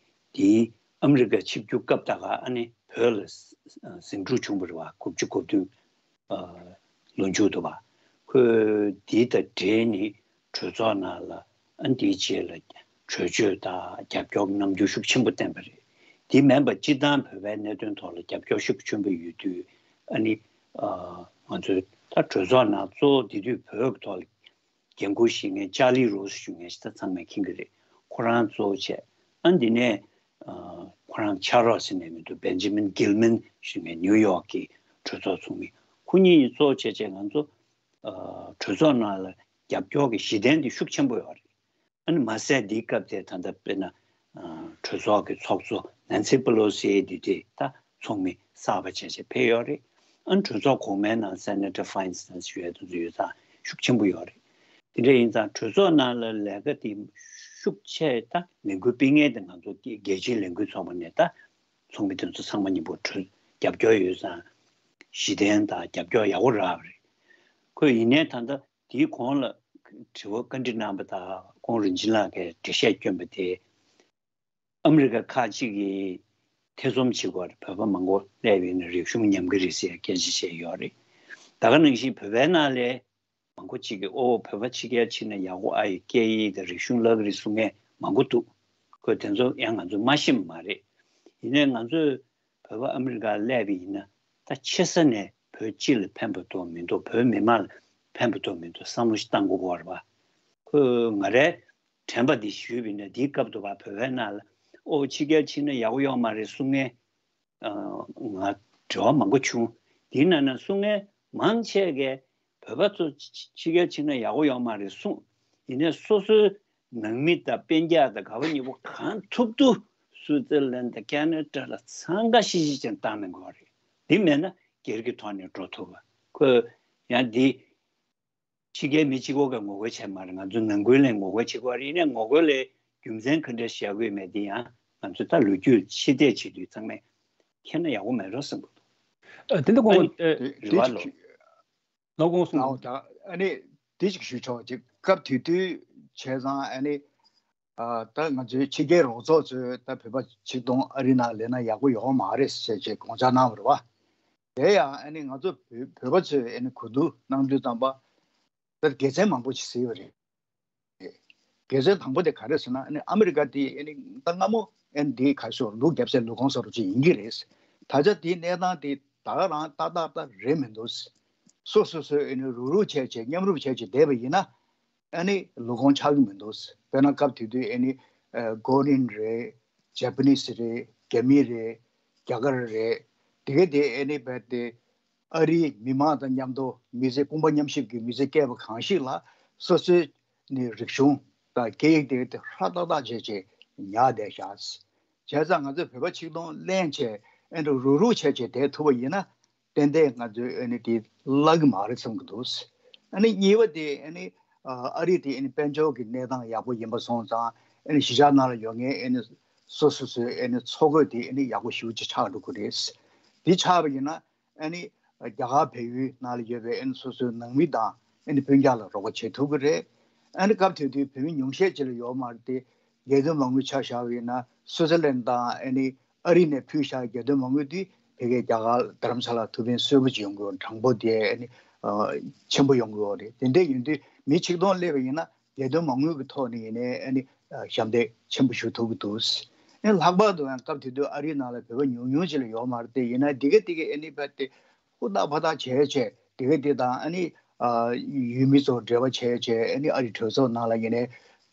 དེའི་ཨ་མི་རི་ཀ་ཆིབས་བསྒྱུར་སྐབས་ད་ག་ཨ་ནི་བོད་ལ་ཟིང་འཁྲུག་བྱུང་བ་རེད་བ། དགུ་བཅུ་གོ་བདུན་ལོ་མཇུག་ཏུ་བ། ཁོས་འདི་དང་འབྲེལ་ནས་གྲོས་ཚོགས་ནང་ལ་ཨ་འདིའི་རྗེས་ལ་གྲོས་ཆོད་དང་རྒྱབ་སྐྱོར་རྣམ་འགྱུར་ཤུགས་ཆེན་པོ་བསྟན་པ་རེད། འདི་མིན་པ་སྤྱིར་བཏང་བོད་པའི་གནད་དོན་ཐོག་ལ་རྒྱབ་སྐྱོར་ཤུགས་ཆེན་པོ་ཡོད་དུས་ཨ་ནི་ང་ཚོའི་ད་གྲོས་ཚོགས་ནང་གཙོ་བོ་འདི་དུས་བོད་ཀྱི་ཐོག་ལ་འགན་འཁུར་བཞེས་མཁན་ཅར་ལི་རོ་སི་ཞུ་མཁན་ཞིག་ད་ཚང་མས་མཁྱེན་གྱི་རེད། ཁོ་རང་གཙོ་བོ་བྱས་ཨ་འདི་ནས་ཁོ་རང་ཕྱག་རོགས་ཟེར་ནས་མི་འདུག་བེན་ཇི་མིན་གིལ་མན་ཞུ་མཁན་ནིའུ་ཡོག་གི་གྲོས་ཚོགས་ཚོགས་མི། ཁོ་གཉིས་གཙོ་བྱས་བྱས་ང་ཚོ་གྲོས་ཚོགས་ནང་ལ་རྒྱབ་སྐྱོར་གྱི་གཞི་རྟེན་དེ་ཤུགས་ཆེན་པོ་ཡོད་རེད། ཨ་ནི་མ་ཟད་འདིའི་སྐབས་དེ་ད་ལྟ་དཔེར་ན་གྲོས་ཚོགས་ཀྱི་ཚོགས་གཙོ་ནན་སི་པེ་ལོ་སི་འདི་དེ་ད་ཚོགས་མི་གསར་པ་བྱས་བྱས་ཕེབས་ཡོད་རེད། ཨ་ནི་གྲོས་ཚོགས་གོང་མའི་ནང་སེ་ནེ་ཊར་ཕེན་སི་ཞུ་ཡ་དེ་ཚོ་ཡོད་ཙང་ཤུགས་ཆེན་པོ་ཡོད་རེད། དེ་འདྲ་ཡིན་ཙང་གྲོས་ཚོགས་ནང་ལ་ལས་ཀ་དེ་ཤུགས་ཆེ་ད་ལས་འགུལ་སྤེལ་མཁན་དེ་ང་ཚོ་རྒྱལ་སྤྱིའི་ལས་འགུལ་ཚོགས་པ་ནས་ད་ཚོགས་མི་དེ་ཚོ་ཚང་མ་མཉམ་པོ་གྲོས་རྒྱབ་སྐྱོར་ཡོད་ཙང་གཞི་རྟེན་དང་རྒྱབ་སྐྱོར་ཡག་པོ་རག་པ་རེད། ཁོས་ཡིན་ནའི་ད་ལྟ་དེའི་གོང་ལ་དྲི་བ་བཀའ་འདྲི་གནང་པ་དང་ཁོང་རིན་ཆེན་ལགས་ཀྱིས་འགྲེལ་བཤད་བསྐྱོན་པ་དེ་ཨ་མི་རི་ཀ་ཁག་ཅིག་གིས་ཐེ་ཚོམ་བྱེད་དགོས་རེད། བོད་པ་མང་པོ་སླེབས་ཡོད་ན་རིག་གཞུང་ཉམས་ཀྱི་རེད་ཟེར་སྐད་ཆ་བཤད་ཡོད་རེད། ད་ག་ནང་བཞིན་བོད་པའི་ནང་ལས་མང་པོ་ཅིག་གིས་ཨོ་བོད་པ་ཕྱི་རྒྱལ་ཕྱིན་ན་ཡག་པོ་ཨ་ཡི་སྐད་ཡིག་དང་རིག་གཞུང་བརླག་གི་རེད་གསུང་མཁན་མང་པོ་འདུག་ཁོས་དེ་ཚོ་ཡང་ང་ཚོས་མ་ཤེས་པ་མ་རེད། ཡིན་ནའི་ང་ཚོས་བོད་པ་ཨ་མི་རི་ཀར་སླེབས་པ་ཡིན་ན་ད་ཆེ་ས་ནས་བོད་སྤྱི་ལ་ཕན་པ་འདུག་མི་འདུག་བོད་མི་མང་ལ་ཕན་པ་འདུག་མི་འདུག་བསམ་བློ་ཞིག་བཏང་དགོས་ཀྱི་ཡོད་རེད་པ། ཁོས་ང་རའི་དྲན་པ་འདི་ཞུས་པ་ཡིན་ན་འདིའི་སྐབས་དུ་བ་བོད་པའི་ནང་ལ་ཨོ་ཕྱི་རྒྱལ་ཕྱིན་ན་ཡག་པོ་ཡོད་མ་རེད་གསུང་མཁན་ང་འབྲེལ་བ་མང་པོ་བྱུང་། དེའི་ནང་ན་གསུང་མཁན་མང་ཆེ་གས་བོད་པ་ཚོ་ཕྱི་རྒྱལ་ཕྱིན་ན་ཡག་པོ་ཡོད་མ་རེད་གསུངས། ཡིན་ནའི་སོ་སོའི་ནང་མི་དང་སྤུན་ཀྱག་དང་ག་བ་ཉེ་པོ་གང་ཐུབ་ཐུབ་སུའི་ཙེར་ལན་དང་ཁེ་ན་ཌ་ལ་འཚང་ཁ་ཤིག་ཤིག་ཅན་བཏང་གནང་དགོས་རེད། འདི་མེད་ན་སྒེར་གྱི་ཐོག་ནས་འགྲོ་ཐུབ་པ། ཁོས་ཡང་འདི་ཕྱི་རྒྱལ་མི་གཅིག་པོ་ག་ངོ་རྒོལ་བྱས་མ་རེད། ང་ཚོ་ནང་ཁུལ་ལ་ངོ་རྒོལ་བྱེད་དགོས་རེད། ཡིན་ནའི་ངོ་རྒོལ་ལ་རྒྱུ་མཚན་ག་འདྲ་བཞག་དགོས་མེད་དེ་ཡང་ང་ཚོ་ད་ལོ་རྒྱུས་ཕྱི་བལྟས་བྱེད་དུས་ཚང་མས་མཁྱེན་ན་ཡག་པོ་མེད་འགྲོ་བསམ་གྱི་འདུག་དེ་འདྲ་དགོངས་པ། རེ་བ་ལོ། ལོ་དགོངས་གསུངས། ཨོ་ད་ཨ་ནི་དེ་ཅིག་ཞུ་ཆོག་ཅིག་སྐབས་དེ་དུས་བྱས་ཙང་ཨ་ནི་ཨ་ད་ང་ཚོའི་ཕྱི་རྒྱལ་རོགས་ཚོགས་ཚོས་ད་བོད་པ་ཆིག་སྟོང་ཨ་རི་ནང་སླེབས་ན་ཡག་པོ་ཡོད་མ་རེད་ཟེར་བྱས་དགོངས་འཆར་གནང་བ་རེད་བ། དེ་ཡང་ཨ་ནི་ང་ཚོ་བོད་བོད་པ་ཚོས་ཨ་ནི་གོ་བསྡུར་གནང་དུས་ཙམ་པ་ད་དགེ་མཚན་མང་པོ་ཅིག་གཟིགས་པ་རེད། དགེ་མཚན་དང་པོ་དེ་ག་རེ་ཟེར་ན་ཨ་ནི་ཨ་མི་རི་ཀ་དེ་ཨ་ནི་ད་སྔ་མོ་ཨ་ནི་དེ་ག་ཚོད་ལུག་རྒྱབ་སའི་ལུག་ཁང་བཟོ་འདྲ་ཅིག་ཡིན་གྱི་རེད། ད་ཆ་དེའི་གནས་སྟངས་དེ་ད་ག་རང་ཏག་ཏག་ཏག་རེད་མི་འདུག་སོ་སོ་སོས་ཨ་ནི་རུག་རུག་བྱས་བྱས་མཉམ་རུབ་བྱས་བྱས་བསྡད་པ་ཡིན་ན་ཨ་ནི་ལུག་ཁང་ཆགས་ཀྱི་མི་འདུག་དཔེར་ན་སྐབས་དེ་དུས་ཨ་ནི་ཨ་ཀོ་རི་ཡན་རེད། ཇ་པ་ནིས་རེད། རྒྱ་མི་རེད། རྒྱ་གར་རེད། དེ་ག་དེ་ཨ་ནི་རྦད་དེ་ཨ་རིའི་མི་མང་དང་མཉམ་དུ་མི་ཚེ་དཔུང་པ་མཉམ་གཤིབ་ཀྱི་མི་ཚེ་སྐྱེལ་བ་གང་ཞིག་ལ་སོ་སོའི་ནི་རིག་གཞུང་དང་སྐད་ཡིག་དེ་དེ་ཧྲ་ཏག་ཏག་བྱས་བྱས་ཉར་བསྡད་ཤག་བྱས་ཙང་ང་ཚོས་བོད་པ་ཆིག་སྟོང་ལེན་བྱས་ཨེ་འདྲ་རུག་རུག་བྱས་བྱས་བསྡད་ཐུབ་པ་ཡིན་ན་ཏན་ཏན་ང་ཚོའི་ཨེ་ནི་དེ་བརླག་གི་མ་རེད་བསམ་གྱི་འདུག་ཨ་ནི་གཉིས་པ་དེ་ཨེ་ནི་ཨ་རི་དེ་ཨེ་ནི་དཔལ་འབྱོར་གྱི་གནས་སྟངས་ཡག་པོ་ཡིན་པ་སོང་ཙང་ཨེ་ནི་གཞིས་ཆགས་ནང་ལ་ཡོད་མཁན་ཨེ་ནི་སོ་སོ་སོའི་ཨེ་ནི་འཚོ་གོས་དེ་ཨེ་ནི་ཡག་པོ་ཞེ་པོ་ཅིག་ཆགས་འགྲོ་གི་རེད། དེ་ཆགས་པ་ཡིན་ན་ཨ་ནི་རྒྱ་གར་བལ་ཡུལ་ནང་ལ་ཡོད་པའི་ཨ་ནི་སོ་སོའི་ནང་མི་དང་ཨ་ནི་སྤུན་ཀྱག་ལ་རོགས་པ་བྱེད་ཐུབ་ཀྱི་རེད། ཨ་ནི་སྐབས་དེ་དུས་བོད་མི་ཉུང་ཤས་ཅིག་ལ་ཡོད་མ་རེད་དེ། རྒྱལ་དོན་མ་དངུལ་ཆ་བཞག་པ་ཡིན་ན་སུའུ་ཙེར་ལན་དང་ཨ་ནི་ཨ་རི་ནས་ཕུལ་བཞག་རྒྱལ་དོན་མ་དངུལ་དེ་ཕ་གིའི་རྒྱ་གར་དྷ་རམ་ས་ལ་ཐུགས་ཕན་གསོས་པོ་ཅིག་ཡོང་གི་ཡོད། གྲངས་འབོར་དེ་ཨ་ནི་ཆེན་པོ་ཡོང་གི་ཡོད་རེད། དེ་འདྲ་ཡིན་དུས་མི་ཆིག་སྟོང་སླེབས་པ་ཡིན་ན། རྒྱལ་དོན་མ་དངུལ་གྱི་ཐོག་ནས་ཡིན་ནའི་ཨ་ནི་ཞབས་འདེགས་ཆེན་པོ་ཞུ་ཐུབ་ཀྱི་འདུག་ཨ་ནི་ལྷག་པར་དུ་ཡང་སྐབས་དེ་དུས་ཨ་རིའི་ནང་ལ་བོད་པ་ཉུང་ཉུང་ཅིག་ལས་ཡོད་མ་རེད་དེ། ཡིན་ན་འདི་ག་འདི་ག་ཨ་ནི་བལྟས་ཏེ་ཧུར་ཐག་ཕར་ཐག་བྱས་བྱས་འདི་ག་འདི་དང་ཨ་ནི་ཡུལ་མི་ཚོ་འབྲེལ་བ་བྱས་བྱས་ཨ་ནི་ཨ་རི་གྲོས་ཚོགས་ནང་ལ་ཡིན་ནའི་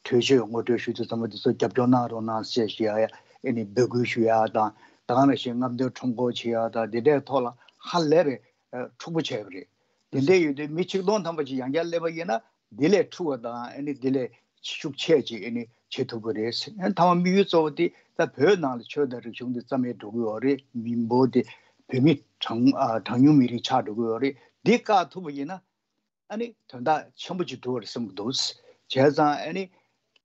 གྲོས་ཆོད་ངོ་སྤྲོད་ཞུ་དུས་ཙམ་པ་འདི་ཚོ་རྒྱབ་སྐྱོར་གནང་རོགས་གནང་ཞེས་ཞུ་ཡ་ཨ་ནི་འབོད་སྐུལ་ཞུ་ཡ་དང་། ད་ག་ནང་བཞིན་རྔམ་སྟོན་ཁྲོམ་སྐོར་བྱེད་ཡ་དང་འདི་འདྲའི་ཐོག་ལ་ཧ་ལས་པའི་འཁྲུག་པོ་བྱས་པ་རེད། དེ་འདྲ་ཡོད་དུས་མི་ཆིག་སྟོང་ཐམ་པ་ཅིག་ཡང་བསྐྱར་སླེབས་པ་ཡིན་ན་འདི་ལས་འཁྲུག་པ་དང་ཨ་ནི་འདི་ལས་ཤུགས་ཆེ་ཅིག་ཨ་ནི་བྱེད་ཐུབ་ཀྱི་རེད། ཨ་ནི་མཐའ་མ་དམིགས་ཡུལ་གཙོ་བོ་དེ་ད་བོད་ནང་ལ་ཆོས་དང་རིག་གཞུང་དེ་རྩ་མེད་འགྲོ་གི་ཡོད་རེད། མི་འབོར་དེ་བོད་མི་གྲངས་ཨ་གྲངས་ཉུང་མི་རིགས་ཆགས་འགྲོ་གི་ཡོད་རེད། འདི་བཀག་ཐུབ་པ་ཡིན་ན་ཨ་ནི་དོན་དག་ཆེན་པོ་ཅིག་འགྲོ་བ་རེད་བསམ་གྱི་འདུག་བྱས་ཙང་ཨ་ནི་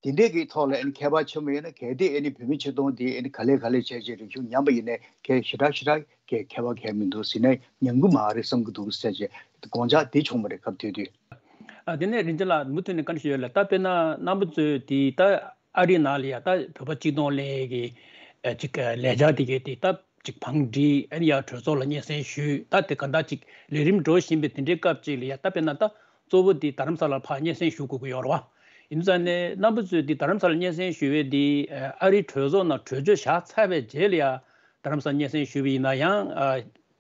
དེ་འདྲས་ཀྱི་ཐོག་ལ་ཨ་ནི་ཁྱད་པར་ཆེན་པོ་ཡོད་ན་གལ་ཏེ་ཨ་ནི་བོད་མི་ཆིག་སྟོང་དེ་ཨ་ནི་ག་ལེ་ག་ལེ་བྱས་བྱས་རིག་གཞུང་ཉམས་པ་ཡིན་ནའི་གལ་ཞེ་དྲག་ཞེ་དྲག་གལ་ཁྱད་པར་གལ་མི་འདུག་ཟེར་ནས་ཉམས་ཀྱི་མ་རེད་བསམ་གྱི་འདུག་ཟེར་བྱས་དགོངས་འཇགས་དེ་བྱུང་བ་རེད་སྐབས་དེ་དུས། ཨ་དེ་ནས་རིན་ཆེན་ལགས་མུ་མཐུད་ནས་བཀའ་འདྲི་ཞུ་ཡ་ལ། ད་དཔེར་ན་རྣམ་པ་ཚོས་དེ་ད་ཨ་རིའི་ནང་ལ་ཡ་ད་བོད་པ་གཅིག་སྟོང་ལེན་གྱི་ཨ་ཅིག་ལས་འཆར་དེ་གའི་དེ་ད་ཅིག་བང་སྒྲིག་ཨ་ནི་ཡ་གྲོས་ཚོགས་ལ་སྙན་སེང་ཞུས། ད་དེ་ག་འདྲ་ཅིག་ལས་རིམ་འགྲོ་བཞིན་པའི་དེ་འདྲའི་སྐབས་ཅིག་ལ་ཡ་ད་དཔེར་ན་ད་གཙོ་བོ་དེ་རྡ་རམ་ས་ལར་ཕར་སྙན་སེང་ཞུ་དགོས་ཀྱི་ཡོད་རེད་བ། ཡིན་ཙང་ནས་རྣམ་པ་ཚོས་དེ་རྡ་རམ་ས་ལ་སྙན་སེང་ཞུ་བའི་དེ་ཨ་རིའི་གྲོས་ཚོགས་ནང་གྲོས་ཆོད་བཞག་ཚར་བའི་རྗེས་ལ་ཡ་རྡ་རམ་ས་ལ་སྙན་སེང་ཞུས་པ་ཡིན་ན་ཡང་།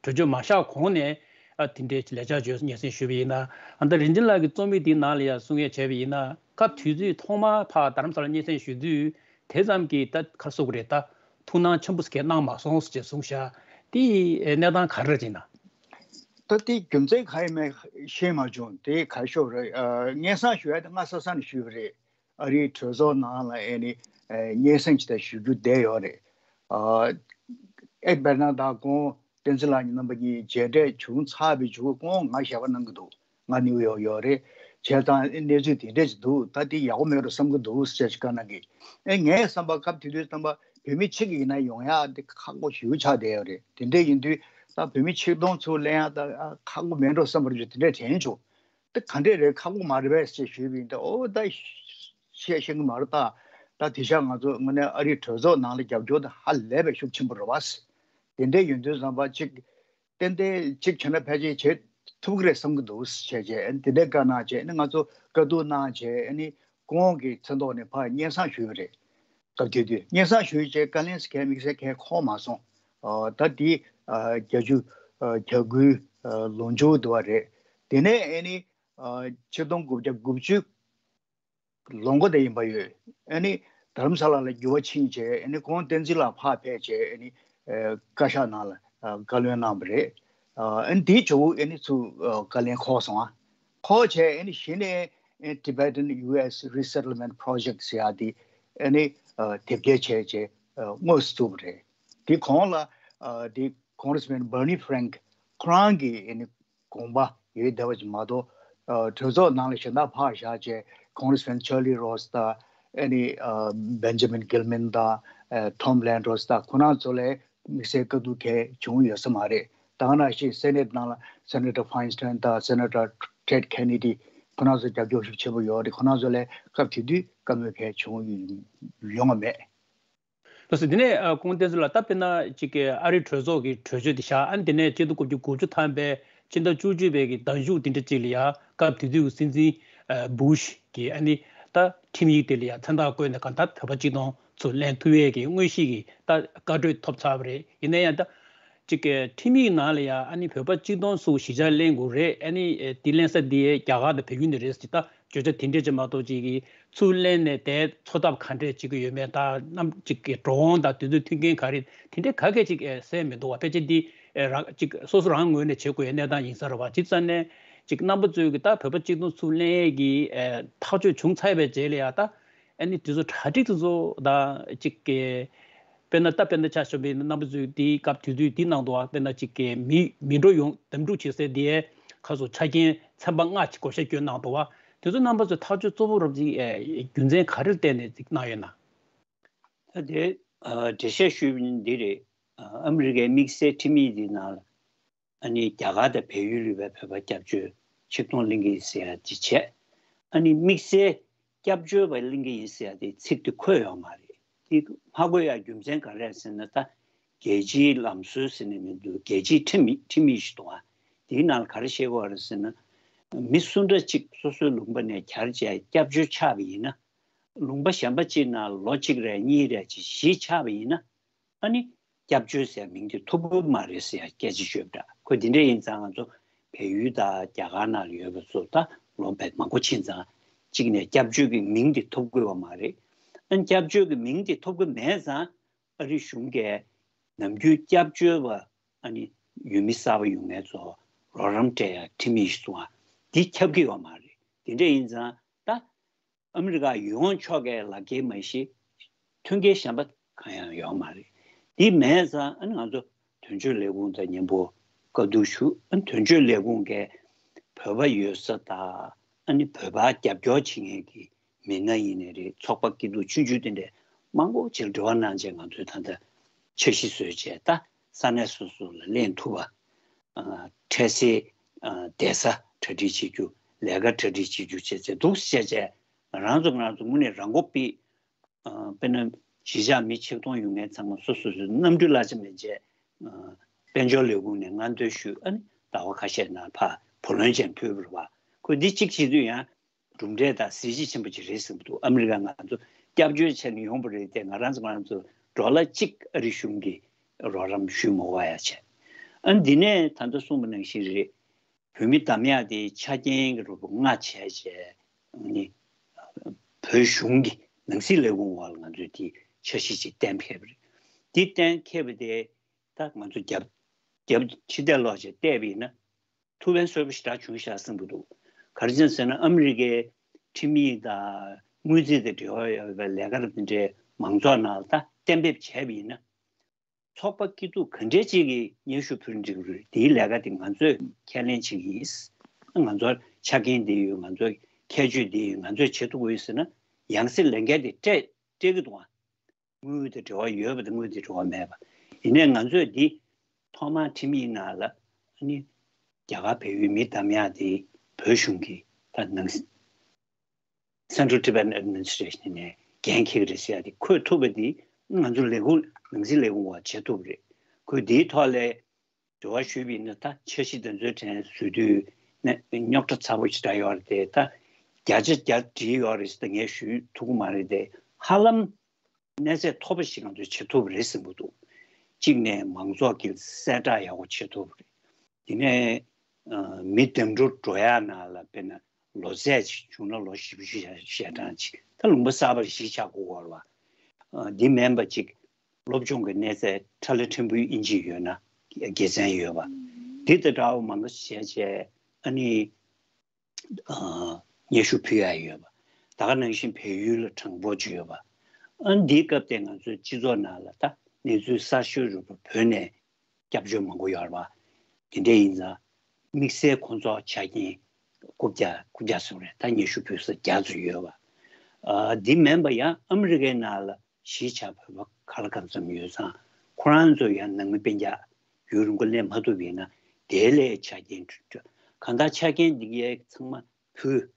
གྲོས་ཆོད་མ་བཞག་གོང་ནས་ཨ་དེ་འདྲའི་ལས་འཆར་བརྗོད་སྙན་སེང་ཞུས་པ་ཡིན་ན། ཨ་ད་རིན་ཆེན་ལགས་ཀྱི་རྩོམ་ཡིག་དེའི་ནང་ལ་ཡང་གསུང་ཡས་བྱས་པ་ཡིན་ན། སྐབས་དུས་ཚོད་ཐོག་མར་ཕར་རྡ་རམ་ས་ལ་སྙན་སེང་ཞུ་དུས་དེ་ཙམ་གྱིས་ད་ག་རེ་ཟེར་དགོས་རེད། ད་ཐུགས་སྣང་ཆེན་པོ་ཞིག་གནང་མ་སོང་ཟེར་གསུངས་ཤག་དེ་གནས་སྟངས་ག་རེ་རེད་ཅེ་ན། ད་དེ་རྒྱུ་མཚན་ག་ཡིན་མིན་ཤེས་མ་བྱུང་། དེ་ག་རེ་ཞུ་དགོས་རེད། སྙན་སེང་ཞུ་ཡ་དེ་སྔ་ས་ས་ནས་ཞུས་པ་རེད། ཨ་རིའི་གྲོས་ཚོགས་ནང་ལ་ཨེ་ནི་ཨེ་སྙན་སེང་ཅིག་ད་ཞུ་རྒྱུ་བསྡད་ཡོད་རེད། ཨ་ཨེ་དཔེར་ན་ད་ཁོང་བསྟན་འཛིན་ལགས་གཉིས་རྣམ་པ་གཉིས་མཇལ་འཕྲད་བྱུང་ཚར་བའི་མཇུག་ཁོང་ང་ཞལ་པར་གནང་གི་འདུག་ང་ནིའུ་ཡོག་ཡོད་རེད། བྱས་ཙང་ཨེ་གནས་ཚུལ་དེ་འདྲས་ཅིག་འདུག་ད་དེ་ཡག་པོ་མེད་འགྲོ་བསམ་གི་འདུག་ཟེར་ཅིག་བཀའ་གནང་གི། ཨེ་ངའི་བསམ་པ་སྐབས་དེ་དུས་བསམ་པ་བོད་མི་གཅིག་ཡིན་ན་ཡོང་ཡག་དེ་ཁག་པོ་ཞེ་པོ་ཆགས་བསྡད་ཡོད་རེད། དེ་འདྲས་ཡིན་དུས་ད་བོད་མི་ཆིག་སྟོང་ཚུར་ལེན་ཡག་ད་ཁག་པོ་མེད་འགྲོ་བསམ་པ་རེད། དེ་འདྲས་དྲན་བྱུང་། དེ་ག་འདྲས་རེད། ཁག་པོ་མ་རེད་པས་ཞེས་ཞུས་པ་ཡིན་ད། ཨོ་ད་བཤད་ཤེས་ཀྱི་མ་རེད་ད། ད་དེ་ཤག་ང་ཚོ་དངོས་གནས་ཨ་རིའི་གྲོས་ཚོགས་ནང་ལ་རྒྱབ་སྐྱོར་དེ་ཧ་ལས་པའི་ཤུགས་ཆེན་པོ་རེད་བ། དེ་འདྲས་ཡོད་དུས་བསམ་པ་གཅིག་ཏན་ཏན་གཅིག་བྱས་ན་ཕལ་ཆེར་བྱེད་ཐུབ་ཀྱི་རེད་བསམ་གྱི་འདུག་བྱས་རྗེས་ཨ་ནི་དེ་འདྲས་བཀའ་གནང་རྗེས་ཨ་ནི་ང་ཚོ་བཀའ་བསྡུར་གནང་རྗེས་ཨ་ནི་ཁོང་གི་མཚན་ཐོག་ནས་ཕར་སྙན་སེང་ཞུས་པ་རེད། སྐབས་དེ་དུས་སྙན་སེང་ཞུས་རྗེས་བཀའ་ལན་གལ་དམིགས་བསལ་གལ་འཁོར་མ་སོང་། ཨ་ད་དེ་ཨ་བརྒྱད་ཅུ་ཨ་གྱ་དགུའི་ཨ་ལོ་མཇུག་དུ་བ་རེད། དེ་ནས་ཨ་ནི་ཨ་ཆིག་སྟོང་དགུ་བརྒྱ་དགུ་བཅུ་ལོ་མགོ་དེ་ཡིན་པ་ཡོད། ཨ་ནི་རྡ་རམ་ས་ལ་ལ་འགྱུར་བ་ཕྱིན་རྗེས་ཨ་ནི་ཁོང་བསྟན་འཛིན་ལགས་ཕར་ཕེབས་རྗེས་ཨ་ནི་ཨ་བཀའ་ཤག་ནང་ལ་ཨ་བཀའ་བློན་གནང་བ་རེད། ཨ་ཨ་ནི་དེའི་མཇུག་ཨ་ནི་ཚུར་ཨ་བཀའ་ལན་འཁོར་སོང་ཨ། འཁོར་བྱས་ཨ་ནི་གཞི་ནས་ཨ་Tibetan U S Resettlement Project ཟེར་ཡ་དེ་ཨ་ནི་ཨ་དེབ་སྐྱེལ་བྱས་རྗེས་ཨ་དངོས་སུ་བཙུགས་པ་རེད། དེ་གོང་ལ་ཨ་དེ་Congressman Bernie Frank ཁོ་རང་གིས་ཨ་ནི་དགོངས་པ་ཡོད་བསྡད་པ་ཅིག་མ་གཏོགས། ཨ་གྲོས་ཚོགས་ནང་ལ་གཞན་དག་ཕར་བཞག་བྱས་Congressman Charlie Rose དང་ཨ་ནི་ཨ་Benjamin Gilman དང་ཨ་Tom Landros དང་ཁོ་རང་ཚོ་ལ་དམིགས་བསལ་བཀའ་བསྡུར་གལ་བྱུང་ཡོད་ས་མ་རེད། ད་ག་ནང་བཞིན་Senate ནང་ལ་Senator Feinstein དང་Senator Ted Kennedy ཁོ་རང་ཚོ་རྒྱབ་སྐྱོར་ཤུགས་ཆེན་པོ་ཡོད་རེད། ཁོ་རང་ཚོ་ལ་སྐབས་དེ་དུས་བཀའ་མོལ་གལ་བྱུང་ཡོད་མ་མེད། ལགས་སོ། དེ་ནས་ཨ་ཁོང་བསྟན་འཛིན་ལགས་ད་དཔེར་ན་ཅིག་གི་ཨ་རིའི་གྲོས་ཚོགས་ཀྱི་གྲོས་ཆོད་དེ་བཞག་ཨ་ནི་དེ་ནས་ཆིག་སྟོང་དགུ་བརྒྱ་དགུ་བཅུ་ཐམ་པའི་ཕྱི་ཟླ་བཅུ་གཅིག་པའི་གི་ཟླ་མཇུག་དེ་འདྲ་ཅིག་ལ་ཡ་སྐབས་དེ་དུས་ཀྱི་སྲིད་འཛིན་ཨ་Bush གིས་ཨ་ནི་ད་ཁྲིམས་ཡིག་དེ་ལ་ཡ་མཚན་རྟགས་བཀོད་ནས་གང་ལྟར་བོད་པ་གཅིག་སྟོང་ཚུར་ལེན་ཐུབ་ཡས་ཀྱི་དངོས་གཞི་གི་ད་བཀའ་གྲོས་ཐོབ་ཚར་བ་རེད། ཡིན་ན་ཡང་ད་ཅིག་གི་ཁྲིམས་ཡིག་ནང་ལ་ཡ་ཨ་ནི་བོད་པ་གཅིག་སྟོང་ཚུར་གཞིས་ཆགས་ལེན་དགོས་རེད། ཨ་ནི་དེ་ལེན་ས་དེ་རྒྱ་གར་དང་བལ་ཡུལ་ནས་རེད་ཟེར་ད། བརྗོད་བྱ་དེ་འདྲས་ཅིག་མ་གཏོགས་ཅིག་གིས་ཚུར་ལེན་ནས་དེ་འཚོ་ཐབས་ག་འདྲས་བྱེད་ཀྱི་ཡོད་མེད་དང་། གནམ་གཅིག་གི་འགྲོ་འོང་དང་དུས་ཚོད་མཐུན་རྐྱེན་ག་རེ་དེ་འདྲས་ག་གེ་ཅིག་གསལ་མི་འདུག་བ། ཕལ་ཆེར་འདི་རང་གཅིག་སོ་སོ་རང་ངོས་ནས་བྱེད་དགོས་ཡའི་གནས་སྟངས་ཡིན་ས་རེད་བ། བྱས་ཙང་ནས་ཅིག་རྣམ་པ་ཚོས་ཀྱི་ད་བོད་པ་གཅིག་སྟོང་ཚུར་ལེན་ཡས་ཀྱི་ཐག་གཅོད་བྱུང་ཚར་བའི་རྗེས་ལ་ཡ་ད་ཨ་ནི་དེ་ཚོ་གྲ་སྒྲིག་དེ་ཚོ་ད་ཅིག་གི་དཔེར་ན་ད་དཔེར་ན་ཆ་བཞག་པའི་རྣམ་པ་ཚོས་དེའི་སྐབས་དུས་ཚོད་འདི་ནང་དུ་དཔེར་ན་ཅིག་གི་མི་མི་འགྲོ་ཡོང་འདེམས་སྒྲུག་བྱེད་སའི་དེའི་ཁ་སོ་ཆ་རྐྱེན་ཚན་པ་ལྔ་ཅིག་བགོ་བཤའ་བསྐྱོན་གནང་འདུག་བ། དེ་ཚོ་རྣམ་པ་ཚོས་ཐག་གཅོད་གཙོ་བོ་རབ་ཅིག་རྒྱུ་མཚན་ག་རེར་བརྟེན་ནས་ཅིག་གནང་ཡོད་ན། ད་དེ་འགྲེལ་བཤད་ཞུས་པ་ཡིན་འདི་རེད། ཨ་མི་རི་ཀའི་དམིགས་བསལ་ཁྲིམས་ཡིག་འདི་ནང་ལ་ཨ་ནི་རྒྱ་གར་དང་བལ་ཡུལ་ལ་བའི་བོད་པ་སྐྱབས་བཅོལ་ཆིག་སྟོང་ལེན་གྱི་ཡིན་ཟེར་ཡ་ཅིག་བྱས། ཨ་ནི་དམིགས་བསལ་སྐྱབས་བཅོལ་བ་ལེན་གྱི་ཡིན་ཟེར་ཡ་དེ་ཚིག་དེ་འཁོད་ཡོད་མ་རེད། དེ་མ་འཁོད་ཡ་རྒྱུ་མཚན་ག་རེ་རེད་ཟེར་ན། ད་རྒྱལ་སྤྱིའི་ལམ་སྲོལ་ཟེར་ནས་མི་འདུག་རྒྱལ་སྤྱིའི་ཁྲིམས་ཡིག་ཁྲིམས་ཡིག་ཞིག་འདུག་ཨ། དེའི་ནང་ལ་ག་རེ་བཤད་ཀྱི་ཡོད་རེད་ཟེར་ན། མི་སུ་འདྲ་གཅིག་སོ་སོའི་ལུང་པ་ནས་གྱར་བྱས་སྐྱབས་བཅོལ་ཆགས་པ་ཡིན་ན། ལུང་པ་གཞན་པ་གཅིག་ནང་ལོ་གཅིག་རེ་གཉིས་རེ་ཅིག་གཞིས་ཆགས་པ་ཡིན་ན། ཨ་ནི་སྐྱབས་བཅོལ་ཟེར་མིང་དེ་ཐོབ་ཀྱི་མ་རེད་ཟེར་ཡ་སྐད་ཆ་ཤོད་པ་འདྲ། ཁོ་དེ་འདྲ་ཡིན་ཙང་ང་ཚོ་བལ་ཡུལ་དང་རྒྱ་གར་ནང་ལ་ཡོད་པ་ཚོ་ད་ལོ་བེད་མང་པོ་ཕྱིན་ཙང་གཅིག་ནས་སྐྱབས་བཅོལ་གྱི་མིང་དེ་ཐོབ་ཀྱི་ཡོད་མ་རེད། ཨ་ནི་སྐྱབས་བཅོལ་གྱི་མིང་དེ་ཐོབ་ཀྱི་མེད་ཙང་ཨ་རི་གཞུང་གིས་ནམ་རྒྱུན་སྐྱབས་བཅོལ་བ་ཨ་ནི་ཡུལ་མི་གསར་པ་ཡོང་མཁན་ཚོ་ རོགས་རམ་སྤྲད་ཡ་ཁྲིམས་ཡིག་ཞིག་བཙུགས་ཨ། འདི་ཁྱབ་ཀྱི་ཡོད་མ་རེད། དེ་འདྲ་ཡིན་ཙང་ད་ཨ་མི་རི་ཀ་ཡུལ་ཡོངས་ཕྱོགས་ཀའི་ལག་འཁྱེར་མ་གཞི་མཐུན་རྐྱེན་གཞན་པ་གང་ཡང་ཡོད་མ་རེད། འདི་མེད་ཙང་ཨ་ནི་ང་ཚོ་དོན་གཅོད་ལས་ཁུངས་དང་མཉམ་པོ་བཀའ་བསྡུར་ཞུ། ཨ་ནི་དོན་གཅོད་ལས་ཁུངས་ཀྱིས་བོད་པ་ཡོད་ས་དང་ཨ་ནི་བོད་པ་རྒྱབ་སྐྱོར་བྱེད་མཁན་གྱི་མི་སྣ་ཡིན་ནའི་རེད། ཚོགས་པ་སྐྱིད་སྡུག་ཆུང་ཆུང་དེ་འདྲས་མང་པོ་ཅིག་འབྲེལ་བ་གནང་བྱས་ང་ཚོས་ད་ལྟ་འཆར་གཞི་བཟོས་བྱས་ད་ས་གནས་སོ་སོ་ལ་ལེན་ཐུབ་པ། ཨ། འཕྲལ་སེལ། ཨ། བསྡད་ས་གྲ་སྒྲིག་བྱེད་རྒྱུ། ལས་ཀ་གྲ་སྒྲིག་བྱེད་རྒྱུ་བྱས་ཚེ་འདུག་བཤད་བྱས་ང་རང་ཚོ་ང་རང་ཚོ་དངོས་གནས་རང་མགོ་པི། ཨ། དཔེར་ན་གཞིས་ཆགས་མི་ཆིག་སྟོང་ཡོད་མཁན་ཚང་མ་སོ་སོ་སོའི་གནམ་གྲུ་གླ་ཆ་མེད་བྱས། ཨ། དཔལ་འབྱོར་ལས་ཁུངས་ནས་སྔ་འདོན་ཞུས། ཨ་ནི་ཟླ་བ་ཁ་ཤས་ནང་ཕར་བུ་ལོན་ཅན་ཕུལ་བ་རེད་བ། ཁོས་འདི་གཅིག་བྱེད་དུས་ཡང་གྲུབ་འབྲས་དང་གཟི་བརྗིད་ཆེན་པོ་ཅིག་རེད་བསམ་གྱི་འདུག་ཨ་མི་རི་ཀ་ང་ཚོ་སྐྱབས་བཅོལ་བྱས་ནས་ཡོང་བ་རེད་དེ། ང་རང་ཚོ་ང་རང་ཚོ་ཌོ་ལར་གཅིག་ཨ་རི་གཞུང་གིས་རོགས་རམ་ཞུས་མ་དགོས་ཡ་བྱས། ཨ་ནི་འདི་ནས་ད་ལྟ་གསུངས་པ་ནང་བཞིན་རེད། བོད་མི་འདམ་ཡག་དེ་ཆ་རྐྱེན་གྱི་རོབ་ལྔ་བྱས་བྱས་ནི་བོད་གཞུང་གི་ནང་སྲིད་ལས་ཁུངས་འོག་ལ་ང་ཚོས་དེ་འཆར་གཞི་ཅིག་གཏན་འཁེལ་བ་རེད། དེ་གཏན་འཁེལ་བ་དེ་ད་ང་ཚོ་རྒྱབ་རྒྱབ་ཕྱི་བལྟས་ལོག་བྱས་བལྟས་པ་ཡིན་ན་ཐུགས་ཕན་གསོས་པ་ཞེ་དྲག་བྱུང་ཤག་བསམ་གྱི་འདུག་ག་རེ་བྱས་ཟེར་ན་ཨ་མི་རི་ཀའི་ཁྲིམས་ཡིག་དང་དངུལ་རྩིས་དང་འབྲེལ་བ་ཡོད་པའི་ལས་ཀ་རབ་དེ་འདྲའི་མང་ཚོགས་ནང་ལ་ད་གཏན་འབེབས་བྱས་པ་ཡིན་ན། ཚོགས་པ་སྐྱིད་སྡུག་ག་འདྲས་ཅིག་གིས་སྙན་ཞུ་ཕུལ་འགྲིག་རུང་དེའི་ལས་ཀ་དེ་ང་ཚོས་ཁས་ལེན་བྱེད་ཀྱི་ཡིན། ང་ཚོར་ཆ་རྐྱེན་འདི་ཡོད། ང་ཚོར་ཁྱད་ཆོས་འདི་ཡོད། ང་ཚོས་བྱེད་ཐུབ་ཀྱི་ཡོད་ཟེར་ན་ཡང་སེ་ལས་འགན་དེ་སྤྲད་སྤྲད་ཀྱི་འདུག་ཨ། དངུལ་དང་འབྲེལ་བ་ཡོད་པ་དང་དངུལ་དང་འབྲེལ་བ་མེད་པ། ཡིན་ནའི་ང་ཚོས་འདི་ཐོག་མར་ཁྲིམས་ཡིག་ནང་ལ་ཨ་ནི་རྒྱ་གར་བལ་ཡུལ་མི་འདམ་ཡག་དེ་བོད་གཞུང་གིས་ད་ནང་Central Tibetan Administration ནས་འགན་འཁྱེར་གྱི་རེད་ཟེར་ཡ་དེ་འཁོད་ཐུབ་པ་དེ་ང་ཚོ་ལས་ཁུངས་ནང་སྲིད་ལས་ཁུངས་འོག་བྱེད་ཐུབ་པ་རེད། ཁོས་དེའི་ཐོག་ལ་འབྲེལ་བ་ཞུས་པ་ཡིན་ན་ད་འཆར་གཞི་འདི་ཚོའི་གྲས་བཟོ་དུས་ནས་རྙོག་དྲ་ཚ་པོ་ཞེ་དྲག་ཡོད་རེད་དེ། ད་བརྒྱ་ཆ་བརྒྱ་བྲིས་ཡོད་རེད་ཟེར་ད་ངས་ཞུ་ཐུབ་ཀྱི་མ་རེད་དེ། ཧ་ལམ་གནས་ཚད་མཐོ་པོ་ཞིག་ང་ཚོས་བྱེད་ཐུབ་པ་རེད་བསམ་གྱི་འདུག་གཅིག་ནས་མང་ཚོགས་ཀྱི་གསལ་བསྒྲགས་ཡག་པོ་བྱེད་ཐུབ་པ་རེད། དེ་ནས་ཨ་མི་འདེམས་སྒྲུག་འགྲོ་ཡག་ནང་ལ་དཔེར་ན་ལོ་ཚད་ཅིག་བྱུང་ན་ལོ་བཞི་བཅུ་ཞེ་གྲངས་ཅིག་ད་ལུང་པ་གསར་པར་གཞིས་ཆགས་དགོས་པ་རེད་བ། ཨ་འདི་མིན་པ་ཅིག་སློབ་སྦྱོང་གི་གནས་ཚད་ཁྲ་ལ་ཕྲན་བུ་ཨིན་ཇི་ཡོད་ན་དགེ་མཚན་ཡོད་པ། འདི་དང་འདྲ་བོ་མང་པོ་བྱས་བྱས་ཨ་ནི། ཨ་སྙན་ཞུ་ཕུལ་ཡ་ཡོད་པ། ད་ག་ནང་བཞིན་བལ་ཡུལ་ལ་གྲངས་འབོར་ཅིག་ཡོད་པ། ཨ་འདིའི་སྐབས་དེ་ང་ཚོའི་སྤྱི་ཚོགས་ནང་ལ་ད་གནས་ཚུལ་གསར་ཤོས་རུ་བོད་ནས་སྐྱབས་བཅོལ་མང་པོ་ཡོད་རེད་བ། དེ་འདྲ་ཡིན་ཙང་དམིགས་བསལ་ཁོང་ཚོ་ཆ་རྐྱེན་རྐུབ་བཀྱག་རྐུབ་བཀྱག་སོང་རེད། ད་སྙན་ཞུ་ཕུལ་ས་བརྒྱ་ཙམ་ཡོད་པ། ཨ་འདི་མིན་པ་ཡང་ཨ་མི་རི་ཀའི་ནང་ལ་གཞིས་ཆགས་བོད་པ་ག་ལ་གང་འཚམ་ཡོད་ཙང་ཁོ་རང་ཚོ་ཡང་ནང་མི་སྤུན་ཀྱག་ཡུན་རིང་པོ་སླེབས་མ་ཐུབ་པ་ཡིན་ན་དེ་ལས་ཆ་རྐྱེན་གང་ལྟར་ཆ་རྐྱེན་འདི་གའི་ཚང་མ་ཕུལ།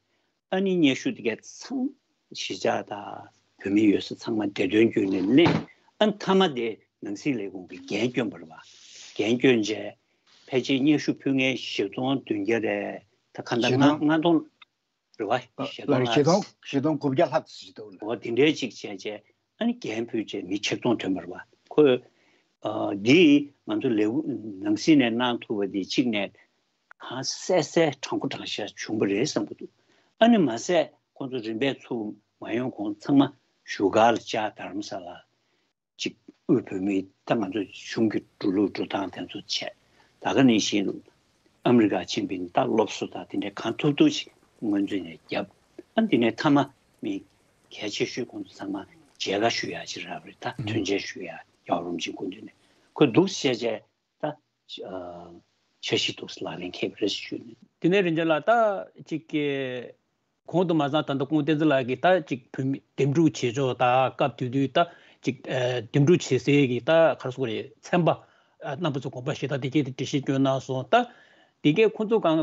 ཨ་ནི་སྙན་ཞུ་དེ་གའི་ཚང་གཞིས་ཆགས་དང་བོད་མི་ཡོད་ས་ཚང་མ་བདེ་དོན་བརྒྱུད་ནས་ལེན། ཨ་མཐའ་མ་དེ་ནང་སྲིད་ལས་ཁུངས་ཀྱིས་འགན་བསྐྱོན་པ་རེད་བ། འགན་བསྐྱོན་རྗེས་ཕལ་ཆེར་སྙན་ཞུ་ཕུལ་མཁན་བཞི་སྟོང་བདུན་བརྒྱ་རེད། ད་ག་འདྲ་བཞི་ལྔ་སྟོང་ལྔ་སྟོང་རེད་བ། བཞི་སྟོང་ལྔ་བཞི་སྟོང་བཞི་སྟོང་དགུ་བརྒྱ་ལྷག་ཙམ་ཞིག་འདུག་འོ་དེ་འདྲའི་ཅིག་བྱས་རྗེས་ཨ་ནི་འགན་ཕུལ་རྗེས་མི་ཆིག་སྟོང་ཐོན་པ་རེད་བ། ཁོས་ཨ་འདི་ང་ཚོ་ལས་ཁུངས་ནང་སྲིད་ནས་གནང་ཐུབ་པ་དེ་གཅིག་ནས། གང་གསལ་གསལ་དྲང་པོ་དྲང་བཞག་བྱུང་བ་རེད་བསམ་གྱི་འདུག་ཨ་ནི་མ་ཟད་ཁོང་ཚོ་རིམ་པས་ཚུར་མ་ཡོང་གོང་ཚང་མ་བཞུགས་སྒར་ལ་བཅར། རྡ་རམ་ས་ལ་གཅིག་དབུས་བོད་མིའི་ད་ང་ཚོ་གཞུང་གི་འགྲོ་ལུགས་འགྲོ་སྟངས་དེ་ཚོ་བྱས། ད་ག་ནང་བཞིན་ཨ་མི་རི་ཀ་ཕྱིན་པའི་ད་སློབ་གསོ་དང་དེ་འདྲའི་གང་ཐུབ་ཐུབ་ཅིག་སྔོན་ཚུད་ནས་བརྒྱབ། ཨ་འདི་ནས་མཐའ་མ་མི་གལ་ཆེ་ཤོས་ཁོང་ཚོ་ཚང་མ་མཇལ་ཁ་ཞུ་ཡག་ཅིག་རག་པ་རེད། ད་ཐོན་འབྱེད་ཞུ་ཡག་ཡག་རུམ་ཅིག་སྐུ་མདུན་ནས་ཁོས་འདུག་བཤད་བྱས། ད་ཨ་འཆར་གཞི་འདུག་ལག་ལེན་འཁེལ་བ་རེད་ཞུས་ནས། དེ་ནས་རིན་ཆེན་ལགས་ད་ཅིག་གི་གོང་དུ་མ་ཚང་ད་ལྟ་ཁོང་བསྟན་འཛིན་ལགས་ཀྱིས་ད་ཅིག་བོད་མི་འདེམས་སྒྲུག་བྱེད་ཕྱོགས་ད་སྐབས་དེ་དུས་ད་ཅིག་ཨ་འདེམས་སྒྲུག་བྱེད་སའི་གི་ད་ག་རེ་ཟེར་དགོས་རེད། ཚན་པ་ཨ་རྣམ་པ་ཚོ་དགོངས་པ་བཞེས་སྟངས་དེ་གས་དེ་འགྲེལ་བཤད་སྐྱོན་གནང་སོང་། ད་དེ་གས་ཁོང་ཚོ་གང་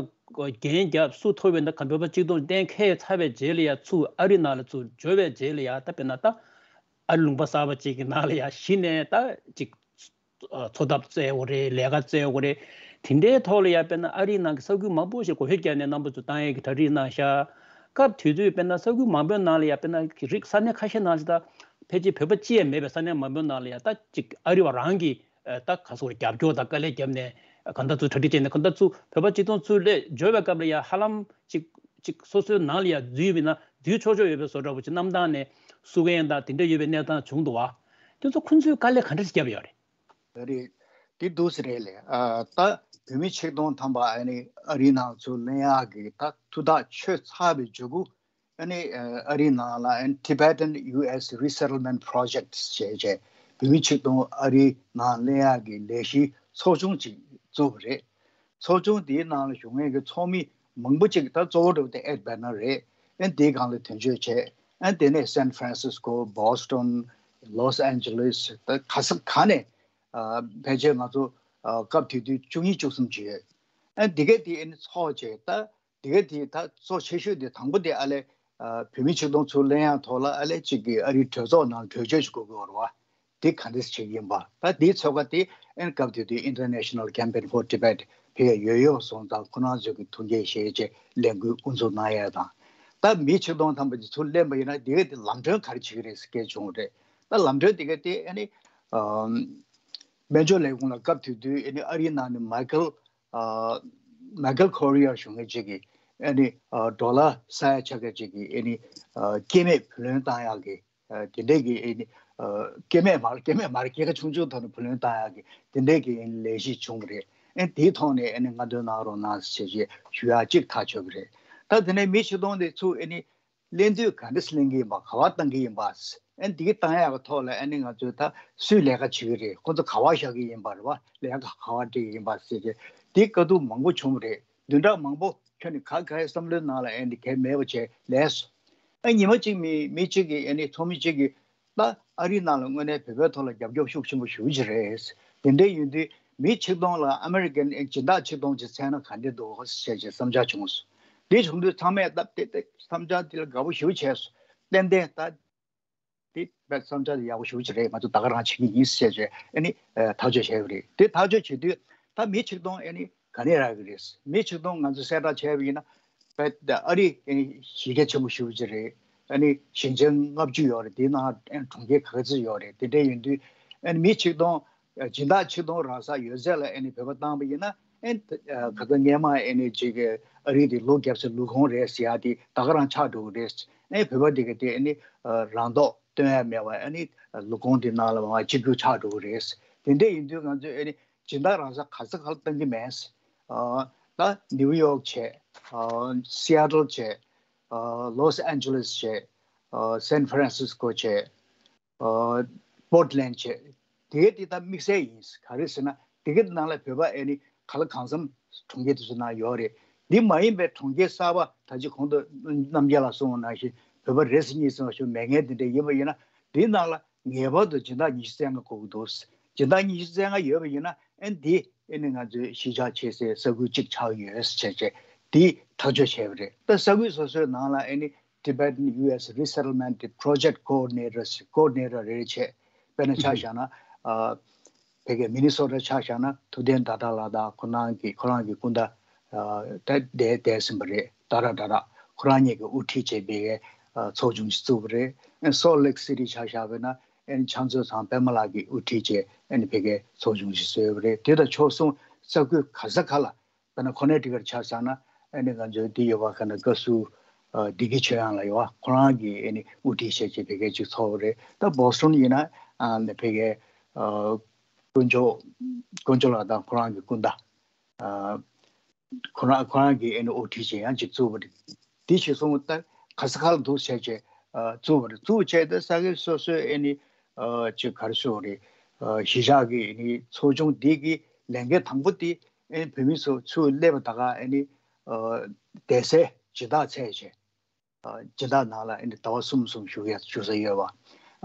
འགན་རྒྱབ་སུ་ཐོབ་པའི་ད་ག་བོད་པ་གཅིག་སྟོང་གཏན་འཁེལ་ཚར་བའི་རྗེས་ལ་ཡ་ཚུར་ཨ་རི་ནང་ལ་ཚུར་འབྱོར་བའི་རྗེས་ལ་ཡ་ད་དཔེར་ན་ད་ཨ་རི་ལུང་པ་གསར་པ་ཅིག་གི་ནང་ལ་ཡ་གཞི་ནས་ད་ཅིག་འཚོ་ཐབས་བཙལ་དགོས་རེད། ལས་ཀ་བཙལ་དགོས་རེད། དེ་འདྲའི་ཐོག་ལ་ཡ་དཔེར་ན་ཨ་རིའི་ནང་གི་ས་ཁུལ་མང་པོ་ཞིག་སྒོ་ཕྱེ་བརྒྱབ་ནས་རྣམ་པ་ཚོ་བཏང་ཡས་ཀྱི་གྲ་སྒྲིག་གནང་ཤག་སྐབས་དུས་ཚོད་དཔེར་ན་ས་ཁུལ་མང་པོའི་ནང་ལ་ཡ་དཔེར་ན་རིགས་ས་གནས་ཁ་ཤས་ནང་ལ་ད་ཕལ་ཆེར་བོད་པ་གཅིག་ཡང་མེད་པའི་ས་གནས་མང་པོའི་ནང་ལ་ཡ་ད་ཅིག་ཨ་རི་བ་རང་གི་ད་ག་སོགས་རྒྱབ་སྐྱོར་དང་དཀའ་ལས་བརྒྱབ་ནས་གང་ལྟར་ཚུར་གྲ་སྒྲིག་བྱས་ནས་གང་ལྟར་ཚུར་བོད་པ་གཅིག་སྟོང་ཚུར་སླེབས་འབྱོར་བའི་སྐབས་ལ་ཡ་ཧ་ལམ་ཅིག་ཅིག་སོ་སོའི་ནང་ལ་ཡ་འཛུལ་བ་ཡིན་ན་འཛུལ་ཆོག་ཆོག་ཡོད་པའི་བཟོ་འདྲ་པོ་ཅིག་གནམ་ཐང་ནས་བསུ་མཁན་དང་དེ་འདྲ་ཡོད་པའི་གནས་སྟངས་བྱུང་འདུག་བ། དེ་ཚོ་ཁོང་ཚོས་དཀའ་ལས་ག་འདྲ་ཞིག་བརྒྱབ་ཡོད་རེད། ཨ་རི། དེ་འདུག་སེ་རེད་ལེ། ཨ་ད་བོད་མི་ཆིག་སྟོང་ཐམ་པ་ཨ་ནི་ཨ་རིའི་ནང་ཚུར་ལེན་ཡག་གི་ད་ཐུགས་ཐག་ཆོད་ཚར་བའི་མཇུག་གུ། ཨ་ནི་ཨ་རིའི་ནང་ལ་ཨ་ནི་Tibetan U S Resettlement Project ཞེས་བྱས་བོད་མི་ཆིག་སྟོང་ཨ་རིའི་ནང་ལེན་ཡག་གི་ལས་གཞིའི་ཚོགས་ཆུང་ཅིག་བཙུགས་པ་རེད། ཚོགས་ཆུང་དེའི་ནང་ལ་ཞུགས་མཁན་གྱི་ཚོགས་མི་མང་པོ་ཅིག་ད་གཙོ་བོ་འགྲོ་དེ་ཨེད་བྷེ་ནར་རེད། ཨ་ནི་དེའི་སྒང་ལ་དོན་གཅོད་བྱས། ཨ་ནི་དེ་ནས་San Francisco, Boston, Los Angeles ད་ག་ས་ག་ནས་ཨ་ཕལ་ཆེར་ང་ཚོ་ཨ་སྐབས་དེ་དུས་བཅུ་གཉིས་བཅུ་གསུམ་ཅིག་ཡོད། ཨ་ནི་དེ་གས་དེ་ཨ་ནི་ཚོགས་བྱས། ད་དེ་གས་དེ་ད་གཙོ་ཆེ་ཤོས་དེ་དང་པོ་དེ་ཨ་ལས་ཨ་བོད་མི་ཆིག་སྟོང་ཚུར་ལེན་ཡག་ཐོག་ལ་ཨ་ལས་གཅིག་གི་ཨ་རིའི་གྲོས་ཚོགས་ནང་གྲོས་ཆོད་ཞིག་དགོས་ཀྱི་ཡོད་རེད་བ། དེ་ག་འདྲས་བྱེད་ཀྱི་ཡིན་པ། ད་དེའི་ཚོད་ཁ་དེ་ཨ་ནི་སྐབས་དེ་དུས་International Campaign for Tibet ཕེབས་ཡོད་ཡོད་སོང་ཙང་ཁོ་རང་ཚོས་ཀྱི་ཐུགས་འགན་བཞེས་བྱས་ལས་འགུལ་དབུ་འཛུགས་གནང་ཡག་དང་། ད་མི་ཆིག་སྟོང་ཐམ་པ་ཅིག་ཚུར་ལེན་པ་ཡིན་ན་དེ་གས་དེ་ལམ་གྲོན་ག་རེ་བྱེད་ཀྱི་རེད་ཟེར་སྐད་བྱུང་བ་རེད། ད་ལམ་གྲོན་དེ་གས་དེ་ཨ་ནི་ཨམ་དཔལ་འབྱོར་ལས་ཁུངས་ལ་སྐབས་དེ་དུས་ཨ་ནི་ཨ་རིའི་ནང་ནས་མའི་ཁལ་ཨ་མའི་ཁལ་ཁོ་རི་ཡར་ཞུ་མཁན་ཅིག་གིས་ཨ་ནི་ཨ་ཌོ་ལར་ས་ཡ་ཆ་ག་ཅིག་གི་ཨ་ནི་ཨ་སྐྱེད་མེད་བུ་ལོན་བཏང་ཡག་གི་ཨ་དེ་འདྲས་ཀྱི་ཨ་ནི་ཨ་སྐྱེད་མེད་མ་རེད། སྐྱེད་མེད་མ་རེད། སྐྱེད་ཀ་ཆུང་ཆུང་ཐོག་ནས་བུ་ལོན་བཏང་ཡག་གི་དེ་འདྲས་ཀྱི་ཨ་ནི་ལས་གཞི་བྱུང་བ་རེད། ཨ་ནི་དེའི་ཐོག་ནས་ཨ་ནི་སྔ་འདོན་གནང་རོགས་གནང་ཞེས་ཞུ་ཡག་ཅིག་ཐག་ཆོད་པ་རེད། ད་དེ་ནས་མི་ཆིག་སྟོང་དེ་ཚུར་ཨ་ནི་ལེན་དུས་ག་འདྲས་ལེན་གྱི་ཡིན་པ། ག་པར་བཏང་གི་ཡིན་པ། ཨ་ནི་འདི་གི་བཏང་ཡག་གི་ཐོག་ལ་ཨ་ནི་ང་ཚོས་ད་སུས་ལས་ཀ་བྱེད་ཀྱི་རེད། ཁོ་ཚོ་ག་པར་བཞག་གི་ཡིན་པ་རེད་བ། ལས་ཀ་ག་པར་སྤྲད་ཀྱི་ཡིན་པ་ཟེར་ཏེ་འདི་དཀའ་སྡུག་མང་པོ་བྱུང་བ་རེད། བདུན་ཕྲག་མང་པོ་ཁྱོན་ནས་ག་ག་བསམ་བློའི་ནང་ལ་ཨ་ནི་གལ་མེད་པ་བྱས་ལས་སོ། ཨ་ཉི་མ་གཅིག་མི་མི་གཅིག་གིས་ཨ་ནི་ཚོགས་མི་གཅིག་གིས་ད་ཨ་རིའི་ནང་ལ་དངོས་གནས་བོད་པའི་ཐོག་ལ་རྒྱབ་སྐྱོར་ཤུགས་ཆེན་པོ་ཞེ་པོ་ཅིག་རེད། དེ་འདྲ་ཡིན་དུས་མི་ཆིག་སྟོང་ལ་ཨ་མེ་རི་ཀན་སྦྱིན་བདག་ཆིག་སྟོང་ཅིག་བཙལ་ན་ག་འདྲ་འདུག་ཟེར་བྱས་བསམ་འཆར་བྱུང་སོང་། དེ་བྱུང་དུས་ཚང་མས་ད་དེ་དེ་བསམ་འཆར་དེ་ལ་དགའ་པོ་ཞེ་པོ་བྱས་སོང་། ཏན་ཏན་ད་དེ་བསམ་འཆར་དེ་ཡག་པོ་ཞེ་པོ་ཅིག་རེད། ང་ཚོ་ད་ག་རང་བྱེད་ཀྱི་ཡིན་ཟེར་བྱས་ཨ་ནི་ཐག་གཅོད་བྱས་པ་རེད། དེ་ཐག་གཅོད་བྱེད་དུས་ད་མི་ཆིག་སྟོང་ཨ་ནི་ག་ནས་རག་གི་རེད། མི་ཆིག་སྟོང་ང་ཚོ་གསལ་བསྒྲགས་བྱས་པ་ཡིན་ན། ཨ་རི་ཨ་ནི་གཞི་རྒྱ་ཆེན་པོ་ཞེ་པོ་ཅིག་རེད། ཨ་ནི་ཞིང་ཆེན་ལྔ་བཅུ་ཡོད་རེད། དེའི་ནང་ཨ་ནི་གྲོང་ཁྱེར་ག་ཚོད་ཡོད་རེད། དེ་འདྲ་ཡིན་དུས་ཨ་ནི་མི་ཆིག་སྟོང་སྦྱིན་བདག་ཆིག་སྟོང་རག་ས་ཡོད་ཚད་ལ་ཨ་ནི་བོད་པ་བཏང་པ་ཡིན་ན་ཨ་ནི་ག་ཚོད་སྔས་མ་ཨ་ནི་ཅིག་ཨ་རི་དེ་ལོ་བརྒྱ་ཕྱིན་ལོ་གོང་རེད་ཟེར་ཡག་དེ་ད་ག་རང་ཆགས་འགྲོ་གི་རེད། ཨ་ནི་བོད་པ་དེ་ག་དེ་ཨ་ནི་རང་མདོག་སྟོན་ཡ་མེད་པ་ཨ་ནི་ལོ་གོང་དེ་ནང་ལ་མར་གཅིག་གྱུར་ཆགས་འགྲོ་གི་རེད། དེ་འདྲ་ཡིན་དུས་ང་ཚོས་ཨ་ནི་སྦྱིན་བདག་རག་ས་ག་ས་ག་ལ་བཏང་གི་མེད། ཨ་ད་ནིའུ་ཡོག་བྱས། ཨ་སི་ཨེ་ཊལ་བྱས། ཨ་ལོས་ཨན་ཇེ་ལེས་བྱས། ཨ་སན་ཧྥ་རན་སིས་ཀོ་བྱས། ཨ་པོར་ཊ་ལེན་ཌ་བྱས། དེ་གས་དེ་ད་དམིགས་བསལ་ཡིན། ག་རེ་ཟེར་ན་དེ་གས་ནང་ལ་བོད་པ་ཨ་ནི་ག་ལ་གང་འཚམ་གྲོང་ཁྱེར་དེ་ཚོ་ནང་ཡོད་རེད། འདི་མ་ཡིན་པའི་གྲོང་ཁྱེར་གསར་པ་ད་ཅི་གོང་དུ་རྣམ་རྒྱལ་ལགས་གསུངས་པ་ནང་བཞིན་བོད་པ་རེ་ཟིན་གཉིས་ཟིན་པ་ཞིག་མེད་མཁན་དེ་འདྲ་ཡིན་པ་ཡིན་ན་འདིའི་ནང་ལ་ངེས་པར་དུ་སྦྱིན་བདག་ཉི་ཤུ་རྩ་ལྔ་དགོས་ཀྱི་འདུག་སྦྱིན་བདག་ཉི་ཤུ་རྩ་ལྔ་ཡོད་པ་ཡིན་ན་ཨ་ནི་འདི་ཨ་ནི་ང་ཚོའི་གཞིས་ཆགས་བྱེད་སའི་ས་ཁུལ་གཅིག་ཆགས་ཡོད་ཟེར་བྱས་འདི་ཐག་གཅོད་བྱས་པ་རེད། ད་ས་ཁུལ་སོ་སོའི་ནང་ལ་ཨ་ནི་Tibetan U S Resettlement Project Coordinator Coordinator རེ་རེ་བྱས། དཔེར་ན་ཆ་བཞག་ན་ཨ་ཕ་གིའི་མི་ནི་སོ་ཊ་ཆ་བཞག་ན་ཐུབ་བསྟན་ཟླ་གྲགས་ལགས་དང་ཁོ་རང་གི་ཁོ་རང་གི་སྐུ་ཟླ་ཨ་ད་བསྡད་བསྡད་ཟིན་པ་རེད། ཟླ་གྲགས་ཟླ་གྲགས་ཁོ་རང་ཉིད་ཀྱིས་དབུ་ཁྲིད་བྱས་པའི་ཨ་ཚོགས་ཆུང་ཞིག་བཙུགས་པ་རེད། ཨ་Salt Lake City ཆ་བཞག་པ་ན་ཨ་ནི་ཕྱག་མཛོད་ཚང་པད་མ་ལགས་ཀྱིས་དབུ་ཁྲིད་བྱས་ཨ་ནི་ཕ་གིའི་ཚོགས་ཆུང་ཞིག་བཟོས་པ་རེད། དེ་དང་ཕྱོགས་མཚུངས་ས་ཁུལ་ག་ས་ག་ལ་དཔེར་ན་ཁོ་ནེ་ཊི་ཀཊ་ཆ་བཞག་ན་ཨ་ནི་ང་ཚོའི་འདི་ཡོད་པ་ག་ན་བཀའ་ཟུར་ཨ་བདེ་སྐྱིད་ཆོས་དབྱངས་ལགས་ཡོད་པ། ཁོ་རང་གིས་ཨ་ནི་དབུ་ཁྲིད་བྱས་བྱས་ཕ་གིའི་ཅིག་ཚོགས་པ་རེད། ད་Boston ཡིན་ན་ཨ་ནི་ཕ་གིའི་ཨ་དཀོན་མཆོག་དཀོན་མཆོག་ལགས་དང་ཁོ་རང་གི་སྐུ་ཟླ་ཨ་ཁོ་རང་ཁོ་རང་གིས་ཨ་ནི་དབུ་ཁྲིད་བྱས་ཡང་ཅིག་བཙུགས་པ་རེད། དེ་ཞིག་སོང་ད་ག་ས་ག་ལ་འདུག་བྱས་བྱས་ཨ་བཙུགས་པ་རེད། བཙུགས་བྱས་ད་ས་ཁུལ་སོ་སོའི་ཨ་ནི་ཨ་ཅིག་ག་རེ་ཞུ་དགོས་རེད། ཨ་གཞིས་ཆགས་ཀྱི་ཨ་ནི་ཚོགས་ཆུང་འདི་གི་ལས་འགན་དང་པོ་དེ་ཨ་ནི་བོད་མི་ཚོ་ཚུར་སླེབས་པ་ད་ག་ཨ་ནི་ཨ་བསྡད་སའི་སྦྱིན་བདག་བཙལ་བྱས། ཨ་སྦྱིན་བདག་ནང་ལ་ཨ་ནི་ཟླ་བ་གསུམ་གསུམ་བཞུགས་ཡ་བཞུགས་ས་ཡོད་པ།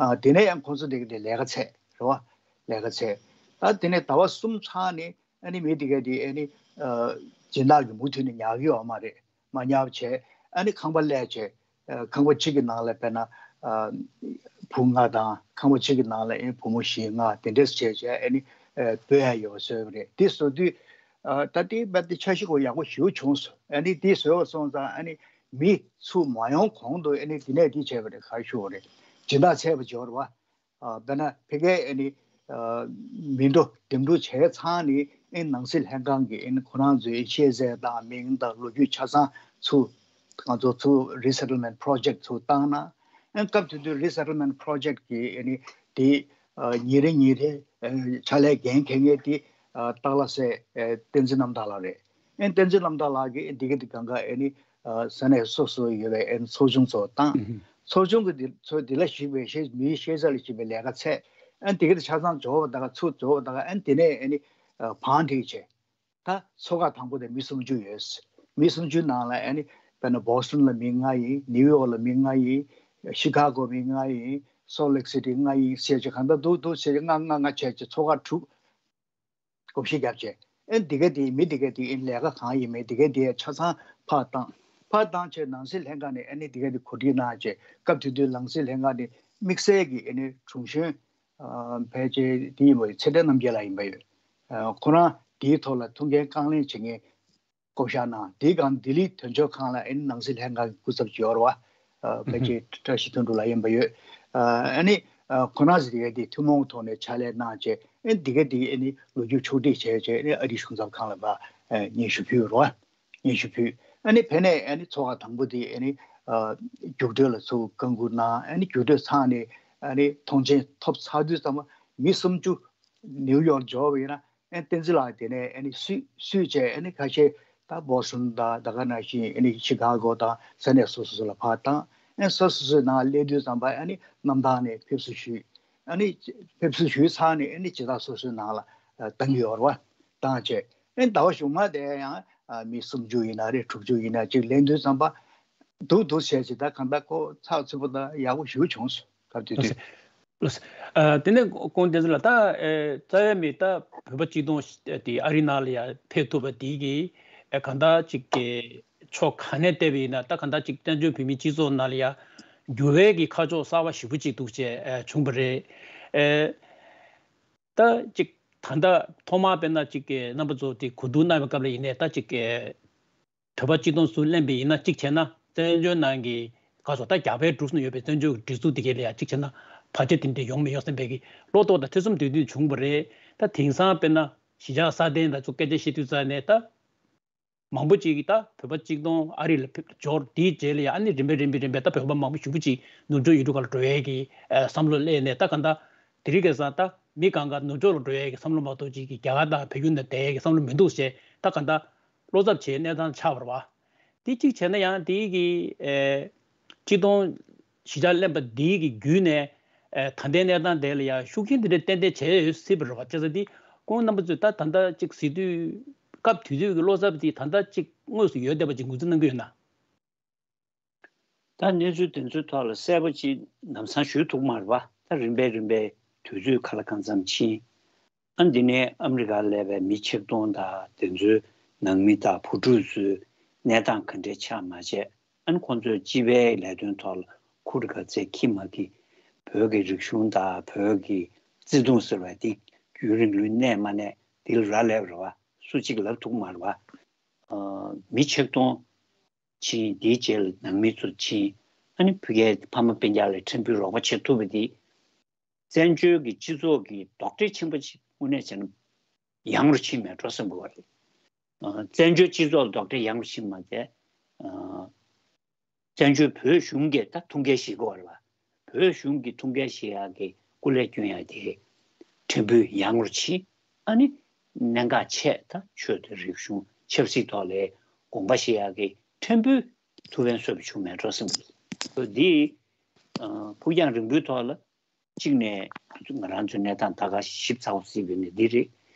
ཨ་དེ་ནས་ཡང་ཁོང་ཚོ་དེ་ག་དེ་ལས་ཀ་བཙལ་རེད་བ། ལས་ཀ་བཙལ། ད་དེ་ནས་ཟླ་བ་གསུམ་ཚར་ནས་ཨ་ནི་མི་དེ་ག་དེ་ཨ་ནི་ཨ་སྦྱིན་བདག་གིས་མུ་མཐུད་ནས་ཉར་གི་ཡོད་མ་རེད། མ་ཉར་བ་བྱས་ཨ་ནི་ཁང་པ་གླས་བྱས། ཨ་ཁང་པ་གཅིག་གི་ནང་ལ་དཔེར་ན་ཨ་བུ་ལྔ་དང་ཁང་པ་གཅིག་གི་ནང་ལ་ཨ་ནི་བུ་མོ་བཞི་ལྔ་དེ་འདྲས་བྱས་བྱས་ཨ་ནི་ཨ་སྤོ་ཡ་ཡོད་པ་བཟོས་པ་རེད། དེ་བཟོ་དུས་ཨ་ད་དེ་རྦད་དེ་འཆར་གཞི་སྐོར་ཡག་པོ་ཞེ་པོ་བྱུང་སོང་། ཨ་ནི་དེ་བཟོས་པ་སོང་ཙང་ཨ་ནི་མི་ཚུར་མ་ཡོང་གོང་དུ་ཨ་ནི་དེ་ནས་དེ་བྱས་པ་རེད། ག་རེ་ཞུ་དགོས་རེད། སྦྱིན་བདག་བཙལ་བ་བྱས་པ་རེད་བ། ཨ་དཔེར་ན་ཕ་གིའི་ཨ་ནི་ཨ་མི་འགྲོ་འདེམས་སྒྲུག་བྱས་ཚར་ནས་ཨ་ནི་ནང་སྲིད་ལྷན་ཁང་གིས་ཨ་ནི་ཁོ་རང་ཚོའི་ཤེས་ཚད་དང་མིང་དང་ལོ་རྒྱུས་ཆ་ཚང་ཚུར་ང་ཚོ་ཚུར་Resettlement Project ཚུར་བཏང་ན། ཨ་ནི་སྐབས་དེ་དུས་Resettlement Project གིས་ཨ་ནི་དེ་ཨ་ཉིན་རེ་ཉིན་རེ་ཨ་ཕྱག་ལས་འགན་འཁྱེར་མཁན་དེ་ ཨ་སྟག་ལྷ་སྲས་ཨེ་བསྟན་འཛིན་རྣམ་དག་ལགས་རེད། ཨེ་བསྟན་འཛིན་རྣམ་དག་ལགས་ཀྱིས་འདི་ག་འདི་གང་ག་ཨེ་ནི་ཨ་ས་གནས་སོ་སོ་ཡོད་པའི་ཨེ་ནི་ཚོགས་ཆུང་ཚོ་བཏང་། ཚོགས་ཆུང་གི་འདི་ཚོ་འདི་ལ་ཞུགས་པའི་ཤེས་མིའི་ཤེས་བྱ་ལ་ཞུགས་པའི་ལས་ཀ་ཚད། ཨེ་འདི་ག་འདི་ཆ་ཚང་འབྱོར་བ་དང་ཚུར་འབྱོར་བ་དང་ཨེ་འདི་ནས་ཨེ་ནི་ཨ་བང་སྒྲིག་བྱས། ད་ཚོགས་ཁག་དང་པོ་དེ་མི་སུམ་ཅུ་ཡོད། མི་སུམ་ཅུ་ནང་ལ་ཨ་ནི་དཔེར་ན་བོ་སི་ཊོན་ལ་མི་ལྔ་ཡིན། ནིའུ་ཡོག་ལ་མི་ལྔ་ཡིན། ཤི་ཁ་གོ་མི་ལྔ་ཡིན། སོལ་ལེག་སི་ཊི་ལྔ་ཡིན་ཟེར་བྱས་གང་ལྟར་འདུག་འདུག་ཟེར་བྱས་ལྔ་ལྔ་ལྔ་བྱས་བྱས་ཚོགས་ཁག་དྲུག་བགོ་བཤའ་བརྒྱབ་བྱས། ཨ་ནི་འདི་ག་འདི་མི་འདི་ག་འདི་ཨ་ནི་ལས་ཀ་གང་ཡིན་མིན་འདི་ག་འདི་ཆ་ཚང་ཕར་བཏང་། ཕར་བཏང་བྱས་ནང་སྲིད་ལྷན་ཁང་ནས་ཨ་ནི་འདི་ག་འདི་གོ་སྒྲིག་གནང་བྱས། སྐབས་དེ་དུས་ནང་སྲིད་ལྷན་ཁང་ནས་དམིགས་བསལ་གྱི་ཨ་ནི་དྲུང་གཞོན་ཨ་ཕལ་ཆེར་དེ་ཡིན་པ་ཡོད། ཚེ་བཀྲ་རྣམ་རྒྱལ་ལགས་ཡིན་པ་ཡོད། ཨ་ཁོ་རང་དེའི་ཐོག་ལ་ཐུགས་འགན་རྐང་ལེན་བྱེད་མཁན་བསྐོ་བཞག་གནང་། དེའི་སྒང་ལྡི་ལི་དོན་གཅོད་ཁང་ལ་ཨ་ནི་ནང་སྲིད་ལྷན་ཁང་གི་སྐུ་ཚབ་ཅིག་ཡོད་རེད་བ། ཨ་ཕལ་ཆེར་བཀྲ་ཤིས་དོན་གྲུབ་ལགས་ཡིན་པ་ཡོད། ཨ་ཨ་ནི་ཨ་ཁོ་རང་ཚོ་དེ་ག་དེ་ཐུན་མོང་ཐོག་ནས་ཕྱག་ལས་གནང་བྱས། ཨ་ནི་དེ་ག་དེ་ཨ་ནི་ལོ་རྒྱུས་ཕྱོགས་སྒྲིག་བྱས་བྱས་ཨ་ནི་ཨ་རིའི་གཞུང་ཚབ་ཁང་ལ་ཕར་ཨ་སྙན་ཞུ་ཕུལ་རེད་བ། སྙན་ཞུ་ཕུལ། ཨ་ནི་ཕ་ནས་ཨ་ནི་ཚོགས་ཁག་དང་པོ་དེ་ཨ་ནི་ཨ་རྒྱུགས་སྤྲོད་ལ་ཚུར་བཀའ་འགུག་གནང་། ཨ་ནི་རྒྱུགས་སྤྲོད་ཚར་ནས་ཨ་ནི་མཐོང་མཆན་ཐོབ་ཚར་དུས་ཙམ་པ་མི་སུམ་ཅུ་ནིའུ་ཡོག་འབྱོར་བ་ཡིན་ན། ཨ་ནི་བསྟན་འཛིན་ལགས་དེ་ནས་ཨ་ནི་སུད་སུད་བྱས། ཨ་ནི་ཁ་ཤས་ད་བོ་སི་ཊོན་དང་ད་ག་ནང་བཞིན་ཨ་ནི་ཤི་ཁ་གོ་དང་ས་གནས་སོ་སོ་སོ་ལ་ཕར་བཏང་། ཨ་ནི་སོ་སོ་སོའི་ནང་སླེབས་དུས་ཙམ་པ་ཨ་ནི་གནམ་ཐང་ནས་ཕེབས་བསུ་ཞུས། ཨ་ནི་ཕེབས་བསུ་ཞུས་ཚར་ནས་ཨ་ནི་སྦྱིན་བདག་སོ་སོའི་ནང་ལ་ཨ་བཏང་གི་ཡོད་རེད་བ། བཏང་བྱས་ཨ་ནི་ཟླ་བ་གཞུག་མ་དེ་ཡང་ཨ་མི་སུམ་ཅུ་ཡིན་ན་རེད། དྲུག་ཅུ་ཡིན་ན་ཅིག་ལེན་དུས་ཙམ་པ་འདུག་འདུག་བྱས་བྱས་ད་གང་ལྟར་ཁོ་ཚགས་ཚུད་པོ་དང་ཡག་པོ་ཞེ་པོ་བྱུང་སོང་། སྐབས་དེ་དུས། ལགས་སོ། ཨ་དེ་ནས་ཁོང་བསྟན་འཛིན་ལགས། ད་ཨེ་རྩ་བའི་མི་ད་བོད་པ་གཅིག་སྟོང་དེ་ཨ་རི་ནང་ལ་ཡར་ཕེབས་ཐུབ་པ་དེ་གིས་ཨེ་གང་ལྟར་ཅིག་གི་ཕྱོགས་ག་ནས་བལྟས་པ་ཡིན་ན་ད་གང་ལྟར་ཅིག་བཙན་བྱོལ་བོད་མིའི་སྤྱི་ཚོགས་ནང་ལ་ཡར་འགྱུར་བའི་གི་ཁ་ཕྱོགས་གསར་པ་ཞེ་པོ་ཅིག་འདུག་ཅེས་ཨེ་བྱུང་བ་རེད། ཨེ་ད་ཅིག་ད་ལྟ་ཐོག་མར་དཔེར་ན་ཅིག་གི་རྣམ་པ་ཚོ་དེ་གོ་བསྡུར་གནང་བའི་སྐབས་ལ་ཡིན་ནའི་ད་ཅིག་གི་བོད་པ་གཅིག་སྟོང་ཚུར་ལེན་པ་ཡིན་ན། གཅིག་བྱས་ན་བཙན་བྱོལ་ནང་གི་ག་སོ་ད་རྒྱ་བལ་འབྲུག་གསུམ་ཡོད་པའི་བཙན་བྱོལ་གྱི་སྒྲིག་འཛུགས་དེ་གའི་ལ་ཡ་གཅིག་བྱས་ན་བར་ཆད་དེ་འདྲ་ཡོང་མི་ཡོང་བསམ་པའི་གི་བློ་དོགས་དང་ཐེ་ཚོམ་དེ་དུས་བྱུང་བ་རེད། ད་དེང་སང་དཔེར་ན་གཞིས་ཆགས་སྲ་བརྟན་དང་ཚོ་སྐད་ཆ་བཤད་དུས་ཙང་ནས་ད་མང་པོ་ཅིག་གིས་ད་བོད་པ་གཅིག་སྟོང་ཨ་རི་ལ་ཕེབས་འབྱོར་དེའི་རྗེས་ལ་ཡ་ཨ་ནི་རིམ་པས་རིམ་པས་རིམ་པས་ད་བོད་པ་མང་པོ་ཞེ་པོ་ཅིག་ནུབ་ཕྱོགས་ཡུལ་གྲུ་ཁག་ལ་འགྲོ་ཡས་ཀྱི་ཨ་བསམ་བློ་སླེབས་ནས། ད་གང་ལྟར་དེ་རིང་ཁ་སང་ད་མི་གང་ག་ནུབ་ཕྱོགས་ལ་འགྲོ་ཡས་ཀྱི་བསམ་བློ་མ་གཏོགས་ཅིག་གི་རྒྱ་གར་དང་བལ་ཡུལ་ནང་བསྡད་ཡས་ཀྱི་བསམ་བློ་མི་འདུག་ཟེར། ད་གང་ལྟར་བློ་འཚབ་བྱེད་གནས་སྟངས་ཆགས་པ་རེད་བ། དེ་གཅིག་བྱས་ན་ཡང་དེའི་གི་ཨེ་སྤྱི་སྟོང་གཞིས་ཆགས་ལེན་པ་འདིའི་གི་བརྒྱུད་ནས་ཨེ་ད་ལྟའི་གནས་སྟངས་དེ་ལ་ཡང་ཤུགས་རྐྱེན་དེ་འདྲ་ཏན་ཏན་བྱས་ཡོད་སྲིད་པ་རེད་བ། བྱས་ཙང་དེ་ཁོང་རྣམ་པ་ཚོས་ད་ད་ལྟ་གཅིག་གཟིགས་དུས་སྐབས་དེ་དུས་ཀྱི་བློ་འཚབ་དེ་ད་ལྟ་གཅིག་དངོས་སུ་ཡོད་བསྡད་པ་ཅིག་ངོས་འཛིན་གནང་གི་ཡོད་ན། ད་གནས་ཚུལ་དེ་ཚོའི་ཐོག་ལ་གསལ་པོ་ཅིག་ལམ་སང་ཞུ་ཐུབ་མ་རེད་པ། ད་རིམ་པས་རིམ་པས་དུས་ཚོད་ག་ལ་གང་འཚམ་ཕྱིན། ཨ་འདི་ནས་ཨ་མི་རི་ཀར་སླེབས་པའི་མི་ཆིག་སྟོང་དང་དེ་ཚོའི་ནང་མི་དང་བུ་ཕྲུག་ཚོའི་གནས་སྟངས་ག་འདྲས་ཆགས་མ་ཆགས། ཨ་ནི་ཁོང་ཚོས་སྤྱི་པའི་ལས་དོན་ཐོག་ལ་ཁུར་ག་ཚད་འཁྱེར་མ་འཁྱེར། བོད་ཀྱི་རིག་གཞུང་དང་བོད་ཀྱི་བརྩེ་དུང་ཟེར་བ་འདི་རྒྱུན་རིང་ལོས་གནས་མ་གནས་འདི་ལ་རག་ལས་པ་རེད་བ། སུ་གཅིག་ལབ་ཐུབ་མ་རེད་བ། ཨ་མི་ཆིག་སྟོང་ཕྱིན། དེའི་རྗེས་ལ་ནང་མི་ཚོ་ཕྱིན། ཨ་ནི་ཕ་གིའི་ཕ་མ་སྤུན་ཀྱག་ལ་ཕྲན་བུ་རོགས་པ་བྱེད་ཐུབ་པ་འདི་བཙན་བྱོལ་གྱི་སྤྱི་ཚོགས་ཀྱི་རྡོག་ཁྲེས་ཆེན་པོ་ཞིག་དངོས་གནས་བྱས་ན་ཡང་རུ་ཕྱིན་མེད་འགྲོ་བསམ་གྱི་ཡོད་རེད། ཨ་བཙན་བྱོལ་སྤྱི་ཚོགས་ལ་རྡོག་ཁྲེས་ཡང་རུ་ཕྱིན་མ་ཚད། ཨ་བཙན་བྱོལ་བོད་གཞུང་གིས་ད་ཐུགས་འགན་བཞེས་དགོས་པ་རེད་བ། བོད་གཞུང་གིས་ཐུགས་འགན་བཞེས་ཡག་གི་སྐུ་ལས་སྐྱོན་ཡག་དེ་ཕྲན་བུ་ཡང་རུ་ཕྱིན། ཨ་ནི་གནད་འགག་ཆེ་ད་ཆོས་དང་རིག་གཞུང་ཆབ་སྲིད་ཐོག་ལ་དགོངས་པ་བཞེས་ཡག་གི་ཕྲན་བུ་ཐུགས་ཕན་གསོས་པ་བྱུང་མེད་འགྲོ་བསམ་གྱི་འདུག་འདི་ཨ་ཕུགས་རྒྱང་རིང་པོའི་ཐོག་ལ་གཅིག་ནས་ང་རང་ཚོའི་གནས་སྟངས་ད་ག་ཞིབ་ཚགས་པོ་གཟིགས་པ་ཡིན་ན་འདི་རེད།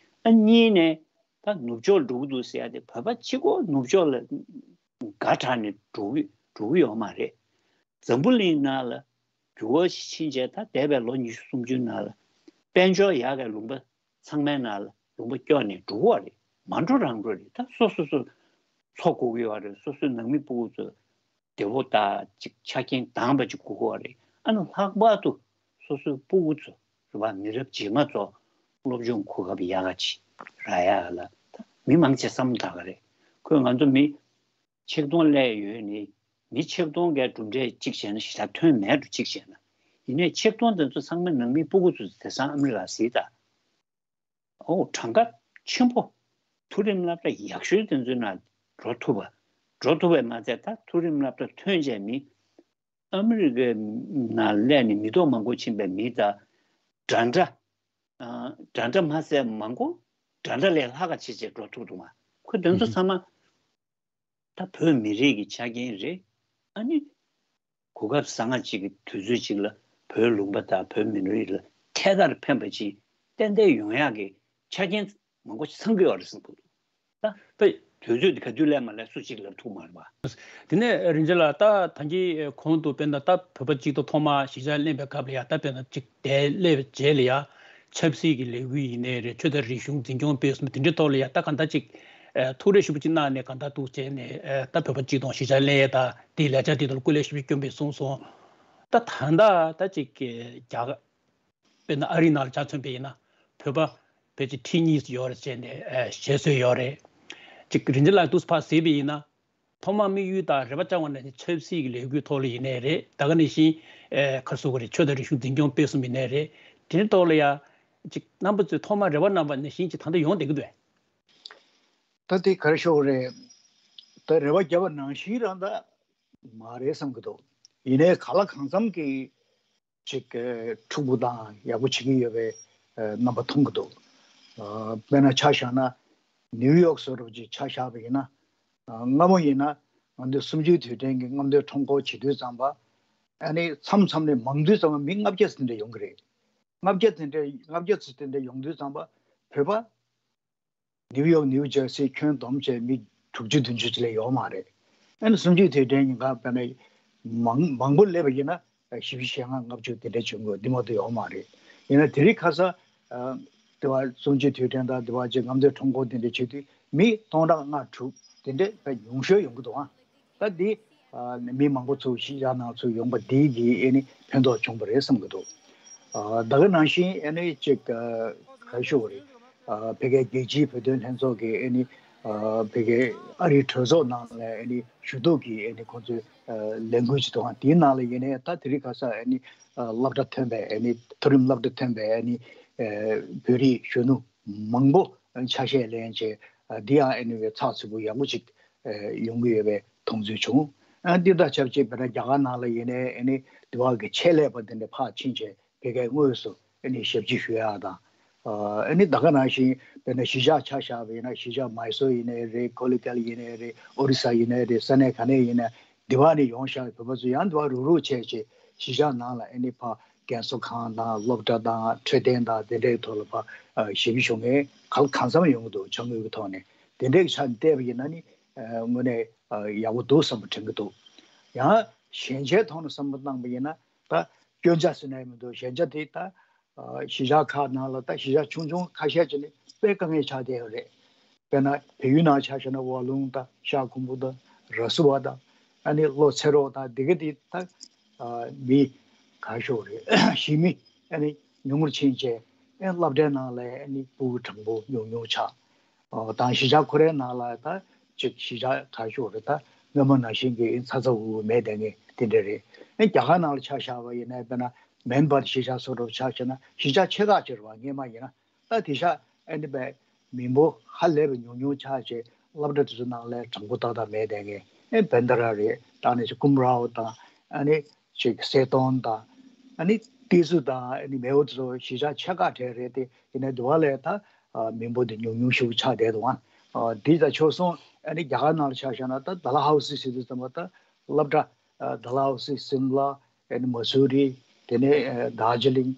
ཨ་གཉིས་ནས་ད་ནུབ་ཕྱོགས་འགྲོ་གི་འདུག་ཟེར་ཡ་དེ་བོད་པ་གཅིག་པོ་ནུབ་ཕྱོགས་ལ་དགའ་དྲགས་ནས་འགྲོ་གི་འགྲོ་གི་ཡོད་མ་རེད། འཛམ་བུ་གླིང་ནང་ལ་འགྱུར་བ་ཞིག་ཕྱིན་བྱས་ད་འདས་པའི་ལོ་ཉི་ཤུ་སུམ་ཅུའི་ནང་ལ་དཔལ་འབྱོར་ཡག་གི་ལུང་པ་ཚང་མའི་ནང་ལ་ལུང་པ་སྐྱོར་ནས་འགྲོ་གི་ཡོད་རེད། མ་འགྲོ་རང་འགྲོ་རེད། ད་སོ་སོ་སོ་འཚོ་དགོས་ཀྱི་ཡོད་རེད། སོ་སོའི་ནང་མི་སྤུ་གུ་ཚོ་བདེ་པོ་དང་ཅིག་ཆ་རྐྱེན་དྭངས་པ་ཅིག་དགོས་ཀྱི་ཡོད་རེད། ཨ་ནི་ལྷག་པར་དུ་སོ་སོའི་སྤུ་གུ་ཚོ་རེད་བ། མི་རབས་རྗེས་མ་ཚོ་སློབ་སྦྱོང་གོ་སྐབས་ཡག་ག་ཅིག་རག་ཡག་ལ་ད་མི་མང་ཆེ་བསམ་བློ་བཏང་གི་རེད། ཁོས་ང་ཚོ་མི་ཆིག་སྟོང་སླེབས་ཡོད་ནི་མི་ཆིག་སྟོང་གའི་གྲུབ་འབྲས་གཅིག་བྱས་ན་ཞེ་དྲག་ཐོན་མེད་འགྲོ། གཅིག་བྱས་ན་ཡིན་ནའི་ཆིག་སྟོང་དེ་ཚོ་ཚང་མ་ནང་མི་སྤུ་གུ་ཚོ་དེང་སང་ཨ་མི་རི་ཀ་གཟིགས་དང་། ཨོ་གྲངས་ཀ་ཆེན་པོ། མཐོ་རིམ་སློབ་གྲྭ་ཡག་ཤོས་དེ་ཚོའི་ནང་འགྲོ་ཐུབ་པ། འགྲོ་ཐུབ་པས་མ་ཚད་ད་མཐོ་རིམ་སློབ་གྲྭ་ཐོན་བྱས་མི་ཨ་མི་རི་ཀའི་ནང་སླེབས་ནས་མི་ཐོག་མང་པོ་ཕྱིན་པའི་མི་དང་འདྲ་འདྲ། ཨ་འདྲ་འདྲ་མ་ཟད་མང་པོ་ འདྲ་འདྲ་ལས་ལྷག་ག་བྱེད་བྱེད་འགྲོ་ཐུབ་འདུག་མ། ཁོ་དེ་ཚོ་ཚང་མ་ད་བོད་མི་རིགས་ཀྱི་ཆ་རྐྱེན་རེད། ཨ་ནི་གོ་སྐབས་བཟང་ང་ཅིག་གི་དུས་ཚོད་ཅིག་ལ་བོད་ལུང་པ་དང་བོད་མི་རིགས་ལ་ཐད་ཀར་ཕན་པ་ཅིག་ཏན་ཏན་ཡོང་ཡག་གི་ཆ་རྐྱེན་མང་པོ་ཚང་གི་ཡོད་རེད་བསམ་གི་འདུག་ད་དཔེ་དུས་ཚོད་འདི་ག་དུས་སླེབས་མ་སླེབས་སུ་གཅིག་ལབ་ཐུབ་མ་རེད་པ། དེ་ནས་རིན་ཆེན་ལགས། ད་ད་གིན་གོང་དུ་དཔེར་ན་ད་བོད་པ་གཅིག་ཏུ་ཐོག་མ་གཞིས་ཆགས་གླེང་བའི་སྐབས་ལ་ཡ། ད་དཔེར་ན་གཅིག་དེ་སླེབས་པའི་རྗེས་ལ་ཡ་ཆབ་སྲིད་ཀྱི་ལས་འགུལ་ཡིན་ནའི་རེད། ཆོས་དང་རིག་གཞུང་འཛིན་སྐྱོང་སྤེལ་གསུམ་དེ་འདྲའི་ཐོག་ལ་ཡ། ད་གང་ལྟར་གཅིག་ཐུགས་རེ་ཞེ་པོ་ཅིག་གནང་ནས་གང་ལྟར་འདུག་བྱས་ནས་ད་བོད་པ་གཅིག་ཏུ་གཞིས་ཆགས་གླེང་ཡས་ད་དེའི་ལས་འཆར་དེ་ཐོག་ལ་སྐུ་ལས་ཞེ་པོ་ཅིག་བསྐྱོན་པའི་གསུངས་སོང་། ད་ད་ལྟ་ད་གཅིག་རྒྱ་གར་དཔེར་ན་ཨ་རིའི་ནང་ལ་ཆ་མཚོན་པ་ཡིན་ན་བོད་པ་ཕལ་ཆེར་ཁྲི་གཉིས་སུ་ཡོད་རེད་བྱས་ནས་ཨ་བཤད་སྲོལ་ཡོད་རེད། གཅིག་རིན་ཆེན་ལགས་འདུག་ཕར་གཟིགས་པ་ཡིན་ན། ཐོག་མར་དམིགས་ཡུལ་དང་རེ་བ་བཅངས་པ་ནང་བཞིན་ཆབ་སྲིད་ཀྱི་ལས་འགུལ་ཐོག་ལ་ཡིན་ནའི་རེད། ད་ག་ནང་བཞིན་ཨ་ག་རེ་ཟེར་དགོས་རེད། ཆོས་དང་རིག་གཞུང་འཛིན་སྐྱོང་སྤེལ་གསུམ་ཡིན་ནའི་རེད། དེའི་ཐོག་ལ་ཡ་གཅིག་རྣམ་པ་ཚོས་ཐོག་མར་རེ་བ་གནང་པ་ནང་བཞིན་གཅིག་ད་ལྟ་ཡོང་བསྡད་ཀྱི་འདུག་གས། ད་དེ་ག་རེ་ཞུ་དགོས་རེད། ད་རེ་བ་བརྒྱབ་པ་ནང་བཞིན་རང་ད་མ་རེད་བསམ་གྱི་འདུག་ཡིན་ནའི་གང་ལ་གང་འཚམ་གྱི་ཅིག་ཨ་འཁྲུག་པོ་དང་ཡག་པོ་བྱེད་ཀྱི་ཡོད་པའི་ཨ་རྣམ་པ་མཐོང་གི་འདུག་ཨ་དཔེར་ན་ཆ་བཞག་ན་ནིའུ་ཡོག་བཟོ་འདྲ་ཅིག་ཆ་བཞག་པ་ཡིན་ན། ཨ་སྔ་མོ་ཡིན་ན་ང་ཚོའི་གསུམ་བཅུའི་དུས་དྲན་གྱི་རྔམ་སྟོན་ཁྲོམ་སྐོར་བྱེད་དུས་ཙམ་པ། ཨ་ནི་མཚམས་མཚམས་ནས་མང་དུས་ཙམ་པ་མི་ལྔ་བརྒྱ་ཙམ་དེ་འདྲ་ཡོང་གི་རེད། ལྔ་བརྒྱ་དེ་འདྲ་ལྔ་བརྒྱ་ཙམ་དེ་འདྲ་ཡོང་དུས་ཙམ་པ་བོད་པ་ནིའུ་ཡོག་ནིའུ་ཇར་སི་ཁྱོན་བསྡོམས་བྱས་མི་དྲུག་ཅུ་བདུན་ཅུ་ཅིག་ལས་ཡོད་མ་རེད། ཨ་ནི་གསུམ་བཅུའི་དུས་དྲན་ཉིན་ཀ་དཔེར་ན་མང་མང་པོ་སླེབས་པ་ཡིན་ན་བཞི་བཅུ་ཞེ་ལྔ་ལྔ་བཅུ་དེ་འདྲ་བྱུང་དགོས་འདི་མ་གཏོགས་ཡོད་མ་རེད། ཡིན་ན་དེ་རིང་ཁ་སང་ཨ་དེ་བ་གསུམ་བཅུའི་དུས་དྲན་དང་དེ་བ་ཅིག་རྔམ་སྟོན་ཁྲོམ་སྐོར་དེ་འདྲ་བྱེད་དུས་མི་སྟོང་ཕྲག་ལྔ་དྲུག་དེ་འདྲ་དཔེ་ཉུང་ཤོས་ཡོང་གི་འདུག་ཨ། ད་འདི་ཨ་མི་མང་པོ་ཚུར་གཞིས་ཆགས་ནང་ཚུར་ཡོང་པ་འདི་གིས་ཨ་ནི་ཕན་ཐོགས་བྱུང་པ་རེད་བསམ་གྱི་འདུག་ཨ་ད་ག་ནང་བཞིན་ཨ་ནི་ཅིག་ཨ་ག་རེ་ཞུ་དགོས་རེད། ཨ་ཕ་གིའི་རྒྱལ་སྤྱིའི་བོད་དོན་ལྷན་ཚོགས་ཀྱི་ཨ་ནི་ཨ་ཕ་གིའི་ཨ་རིའི་གྲོས་ཚོགས་ནང་ལ་ཨ་ནི་ཞུ་གཏུག་གི་ཨ་ནི་ཁོང་ཚོའི་ཨ་ལས་འགུལ་ཅིག་འདུག་ཨ་དེའི་ནང་ལ་ཡིན་ནའི་ད་དེ་རིང་ཁ་སང་ཨ་ནི་ཨ་སློབ་གྲྭ་ཐོན་པའི་ཨ་ནི་མཐོ་རིམ་སློབ་གྲྭ་ཐོན་པའི་ཨ་ནི་ཨ་བོད་རིགས་གཞོན་ནུ་མང་པོ་ཆ་ཤས་ལེན་བྱས། ཨ་འདི་ཡང་ཨ་ནི་བའི་ཚགས་ཚུད་པོ་ཡག་པོ་ཅིག་ཨ་ཡོང་གི་ཡོད་པའི་མཐོང་ཚུལ་བྱུང་། ཨ་འདི་དང་ཆབས་ཅིག་དཔེར་ན་རྒྱ་གར་ནང་ལ་ཡིན་ནའི་ཨ་ནི་འདི་བ་གི་ཆེད་ལས་པ་འདི་འདྲ་ཕར་ཕྱིན་བྱས་ཕ་གིའི་དངོས་སུ་ཨ་ནི་ཞབས་ཕྱི་ཞུ་ཡག་དང་། ཨ་ནི་ད་ག་ནང་བཞིན་དཔེར་ན་གཞིས་ཆགས་ཆ་བཞག་པ་ཡིན་ན་གཞིས་ཆགས་མཱི་སོར་ཡིན་ནའི་རེད། ཀོ་ལི་ཀལ་ཡིན་ནའི་རེད། ཨོ་རི་ས་ཡིན་ནའི་རེད། ས་གནས་ག་ནས་ཡིན་ན་འདི་བ་ནས་ཡོང་བཞག་པའི་བོད་པ་ཚོ་ཡང་འདི་བ་རུག་རུག་བྱས་བྱས་གཞིས་ཆགས་ནང་ལ་ཨ་ནི་ཕར་རྒན་གསོ་ཁང་དང་སློབ་གྲྭ་དང་འཕྲོད་བསྟེན་དང་དེ་འདྲའི་ཐོག་ལ་ཕར་ཨ་ཞབས་ཞུ་ཞུ་མཁན་གང་གང་འཚམ་ཡོང་གི་འདུག་ཕྱག་དངུལ་གྱི་ཐོག་ནས། དེ་འདྲའི་ཆ་ནས་བལྟས་པ་ཡིན་ན་ནི་ཨ་དངོས་གནས་ཨ་ཡག་པོ་འདུག་བསམ་པ་དྲན་གྱི་འདུག་ཡང་ཞན་ཆའི་ཐོག་ནས་བསམ་བློ་བཏང་པ་ཡིན་ན་ད་སྐྱོན་ཆ་ཟེར་ན་ཡང་མི་འདུག་ཞན་ཆ་དེ་ད་ཨ་གཞིས་ཆགས་ཁག་ནང་ལ་ད་གཞིས་ཆགས་ཆུང་ཆུང་ཁ་ཤས་ཅིག་ནི་དཔེ་དཀའ་ངལ་ཆགས་བསྡད་ཡོད་རེད། དཔེར་ན་བལ་ཡུལ་ནང་ཆ་བཞག་ན་ཝ་ལུང་དང་ཤར་ཁུམ་བུ་དང་ར་སུ་བ་དང་ཨ་ནི་ལྷོ་ཚེ་རོགས་དང་དེ་ག་དེ་ད་ཨ་མི་ག་ཤོག་རེད། གཞིས་མི་ཨ་ནི་ཉུང་ངུར་ཕྱིན་བྱས་ཨ་སློབ་གྲྭའི་ནང་ལ་ཨ་ནི་ཕྲུ་གུ་གྲངས་འབོར་ཉུང་ཉུང་ཆགས། ཨ་དང་གཞིས་ཆགས་ཁོ་རའི་ནང་ལ་ད་ཅིག་གཞིས་ཆགས་ག་ཤོག་རེད། ད་སྔོན་མ་ནང་བཞིན་གྱི་ཚ་ཚ་འུར་འུར་མེད་བསྡད་མཁན་དེ་འདྲ་རེད། ཨ་རྒྱ་གར་ནང་ལ་ཆ་བཞག་པ་ཡིན་ན་དཔེར་ན་མེན་བར་གཞིས་ཆགས་སོགས་རོགས་ཆ་བཞག་ན་གཞིས་ཆགས་ཆེ་ཁག་ཅིག་རེད་བ། སྔོན་མ་ཡིན་ན། ད་དེང་སང་ཨ་ནི་བས་མི་འབོར་ཧ་ལས་པའི་ཉུང་ཉུང་ཆགས་བྱས་སློབ་གྲྭ་དེ་ཚོ་ནང་ལ་གྲངས་འབོར་ཏག་ཏག་མེད་བསྡད་མཁན། ཨེ་བན་དྷ་ར་རེད། ད་ནི་ཅིག་ཀུམ་རའོ་དང་ཨ་ནི་ཅིག་སེ་ཏོན་དང་ཨ་ནི་ཏི་སུ་དང་ཨ་ནི་མེའོ་དེ་ཚོ་གཞིས་ཆགས་ཆེ་ཁག་གྲས་རེད་དེ། ཡིན་ནའི་དེ་བ་ལས་ད་ཨ་མི་འབོར་དེ་ཉུང་ཉུང་ཞིག་ཆགས་བསྡད་འདུག་ཨ། འདི་ད་ཆོག་སོང་། ཨ་ནི་རྒྱ་གར་ནང་ལ་ཆ་བཞག་ན་ད་ཌལ་ཧོ་སི་ཟེར་དུས་ཙམ་པ་ད་སློབ་གྲྭ་ཨ་ཌལ་ཧོ་སི་སིམ་ལ་ཨ་ནི་མ་སུ་རི་དེ་ནས་ཨ་དར་ཇི་ལིང་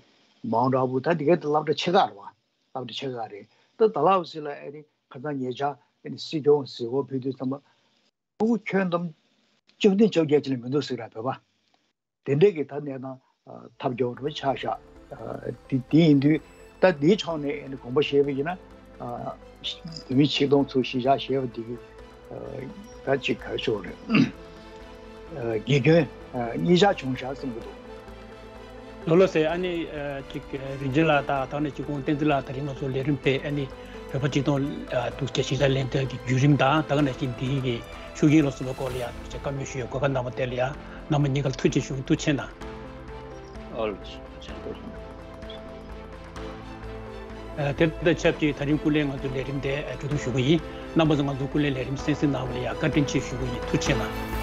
མའུན་ཊ་ཨ་བུ་ད་འདི་གའི་སློབ་གྲྭ་ཆེ་ཁག་རེད་བ། སློབ་གྲྭ་ཆེ་ཁག་རེད། ད་ཌལ་ཧོ་སི་ལ་ཨ་ནི་ཁ་སང་ཉེ་ཆར་ཨ་ནི་སྲིད་སྐྱོང་གཟིགས་སྐོར་ཕེབས་དུས་ཙམ་པ་ཕྲུ་གུ་ཁྱོན་བསྡོམས་བཅུ་བདུན་བཅོ་བརྒྱད་ཅིག་ལས་མི་འདུག་ཟེར་ར་བོད་པ། དེ་འདྲས་ཀྱི་ད་གནས་སྟངས་ཨ་ཐབས་སྐྱོ་བོ་ཆགས་ཤག་ཨ་དེ་དེ་ཡིན་དུས་ད་འདིའི་ཕྱོགས་ནས་ཨ་ནི་དགོངས་པ་བཞེས་པ་ཡིན་ན་ཨ་བོད་མི་ཆིག་སྟོང་ཚུར་གཞིས་ཆགས་བཞེས་པ་འདི་གི་ཨ་ད་ཅིག་ག་རེ་ཞུ་དགོས་རེད། དགེ་སྐྱོན་གཉིས་ཆ་བྱུང་ཤག་གསུང་གི་འདུག་ལགས་ལགས་སེ། ཨ་ནི་ཅིག་རིན་ཆེན་ལགས་དང་ད་ནི་ཅིག་ཁོང་བསྟན་འཛིན་ལགས་དེ་རིང་ང་ཚོ་ལས་རིམ་དེ་ཨ་ནི་བོད་པ་སྤྱི་དོན་འདུག་ཅེས་གཞིས་ཆགས་གླེང་སྟེགས་ཀྱི་བརྒྱུད་རིམ་དང་ད་ག་ནང་བཞིན་འདིའི་གི་ཤུགས་རྐྱེན་ལ་སོགས་པའི་སྐོར་ལ་ཡང་ཅིག་བཀའ་མོལ་ཞུ་ཡས་གོ་སྐབས་གནང་བ་དེ་ལ་ཡང་རྣམ་པ་གཉིས་ཀར་ཐུགས་རྗེ་ཆེ་ཞུ། ཐུགས་རྗེ་གནང་། ཨོ་ལགས་སོ། ཨ་དེ་དང་ཆབས་ཅིག་ད་རིང་སྐུ་ལས་ང་ཚོའི་ལས་རིམ་དེ་ཨ་གྲོས་བསྡུར་ཞུ་གི་ཡིན། རྣམ་པ་ཚོ་ང་ཚོའི་སྐུ་ལས་ལས་རིམ་གསན་གཟིགས་གནང་བ་ལ་ཡང་བཀའ་དྲིན་ཆེ་ཞུ་གི་ཡིན། ཐུགས་རྗེ་གནང་།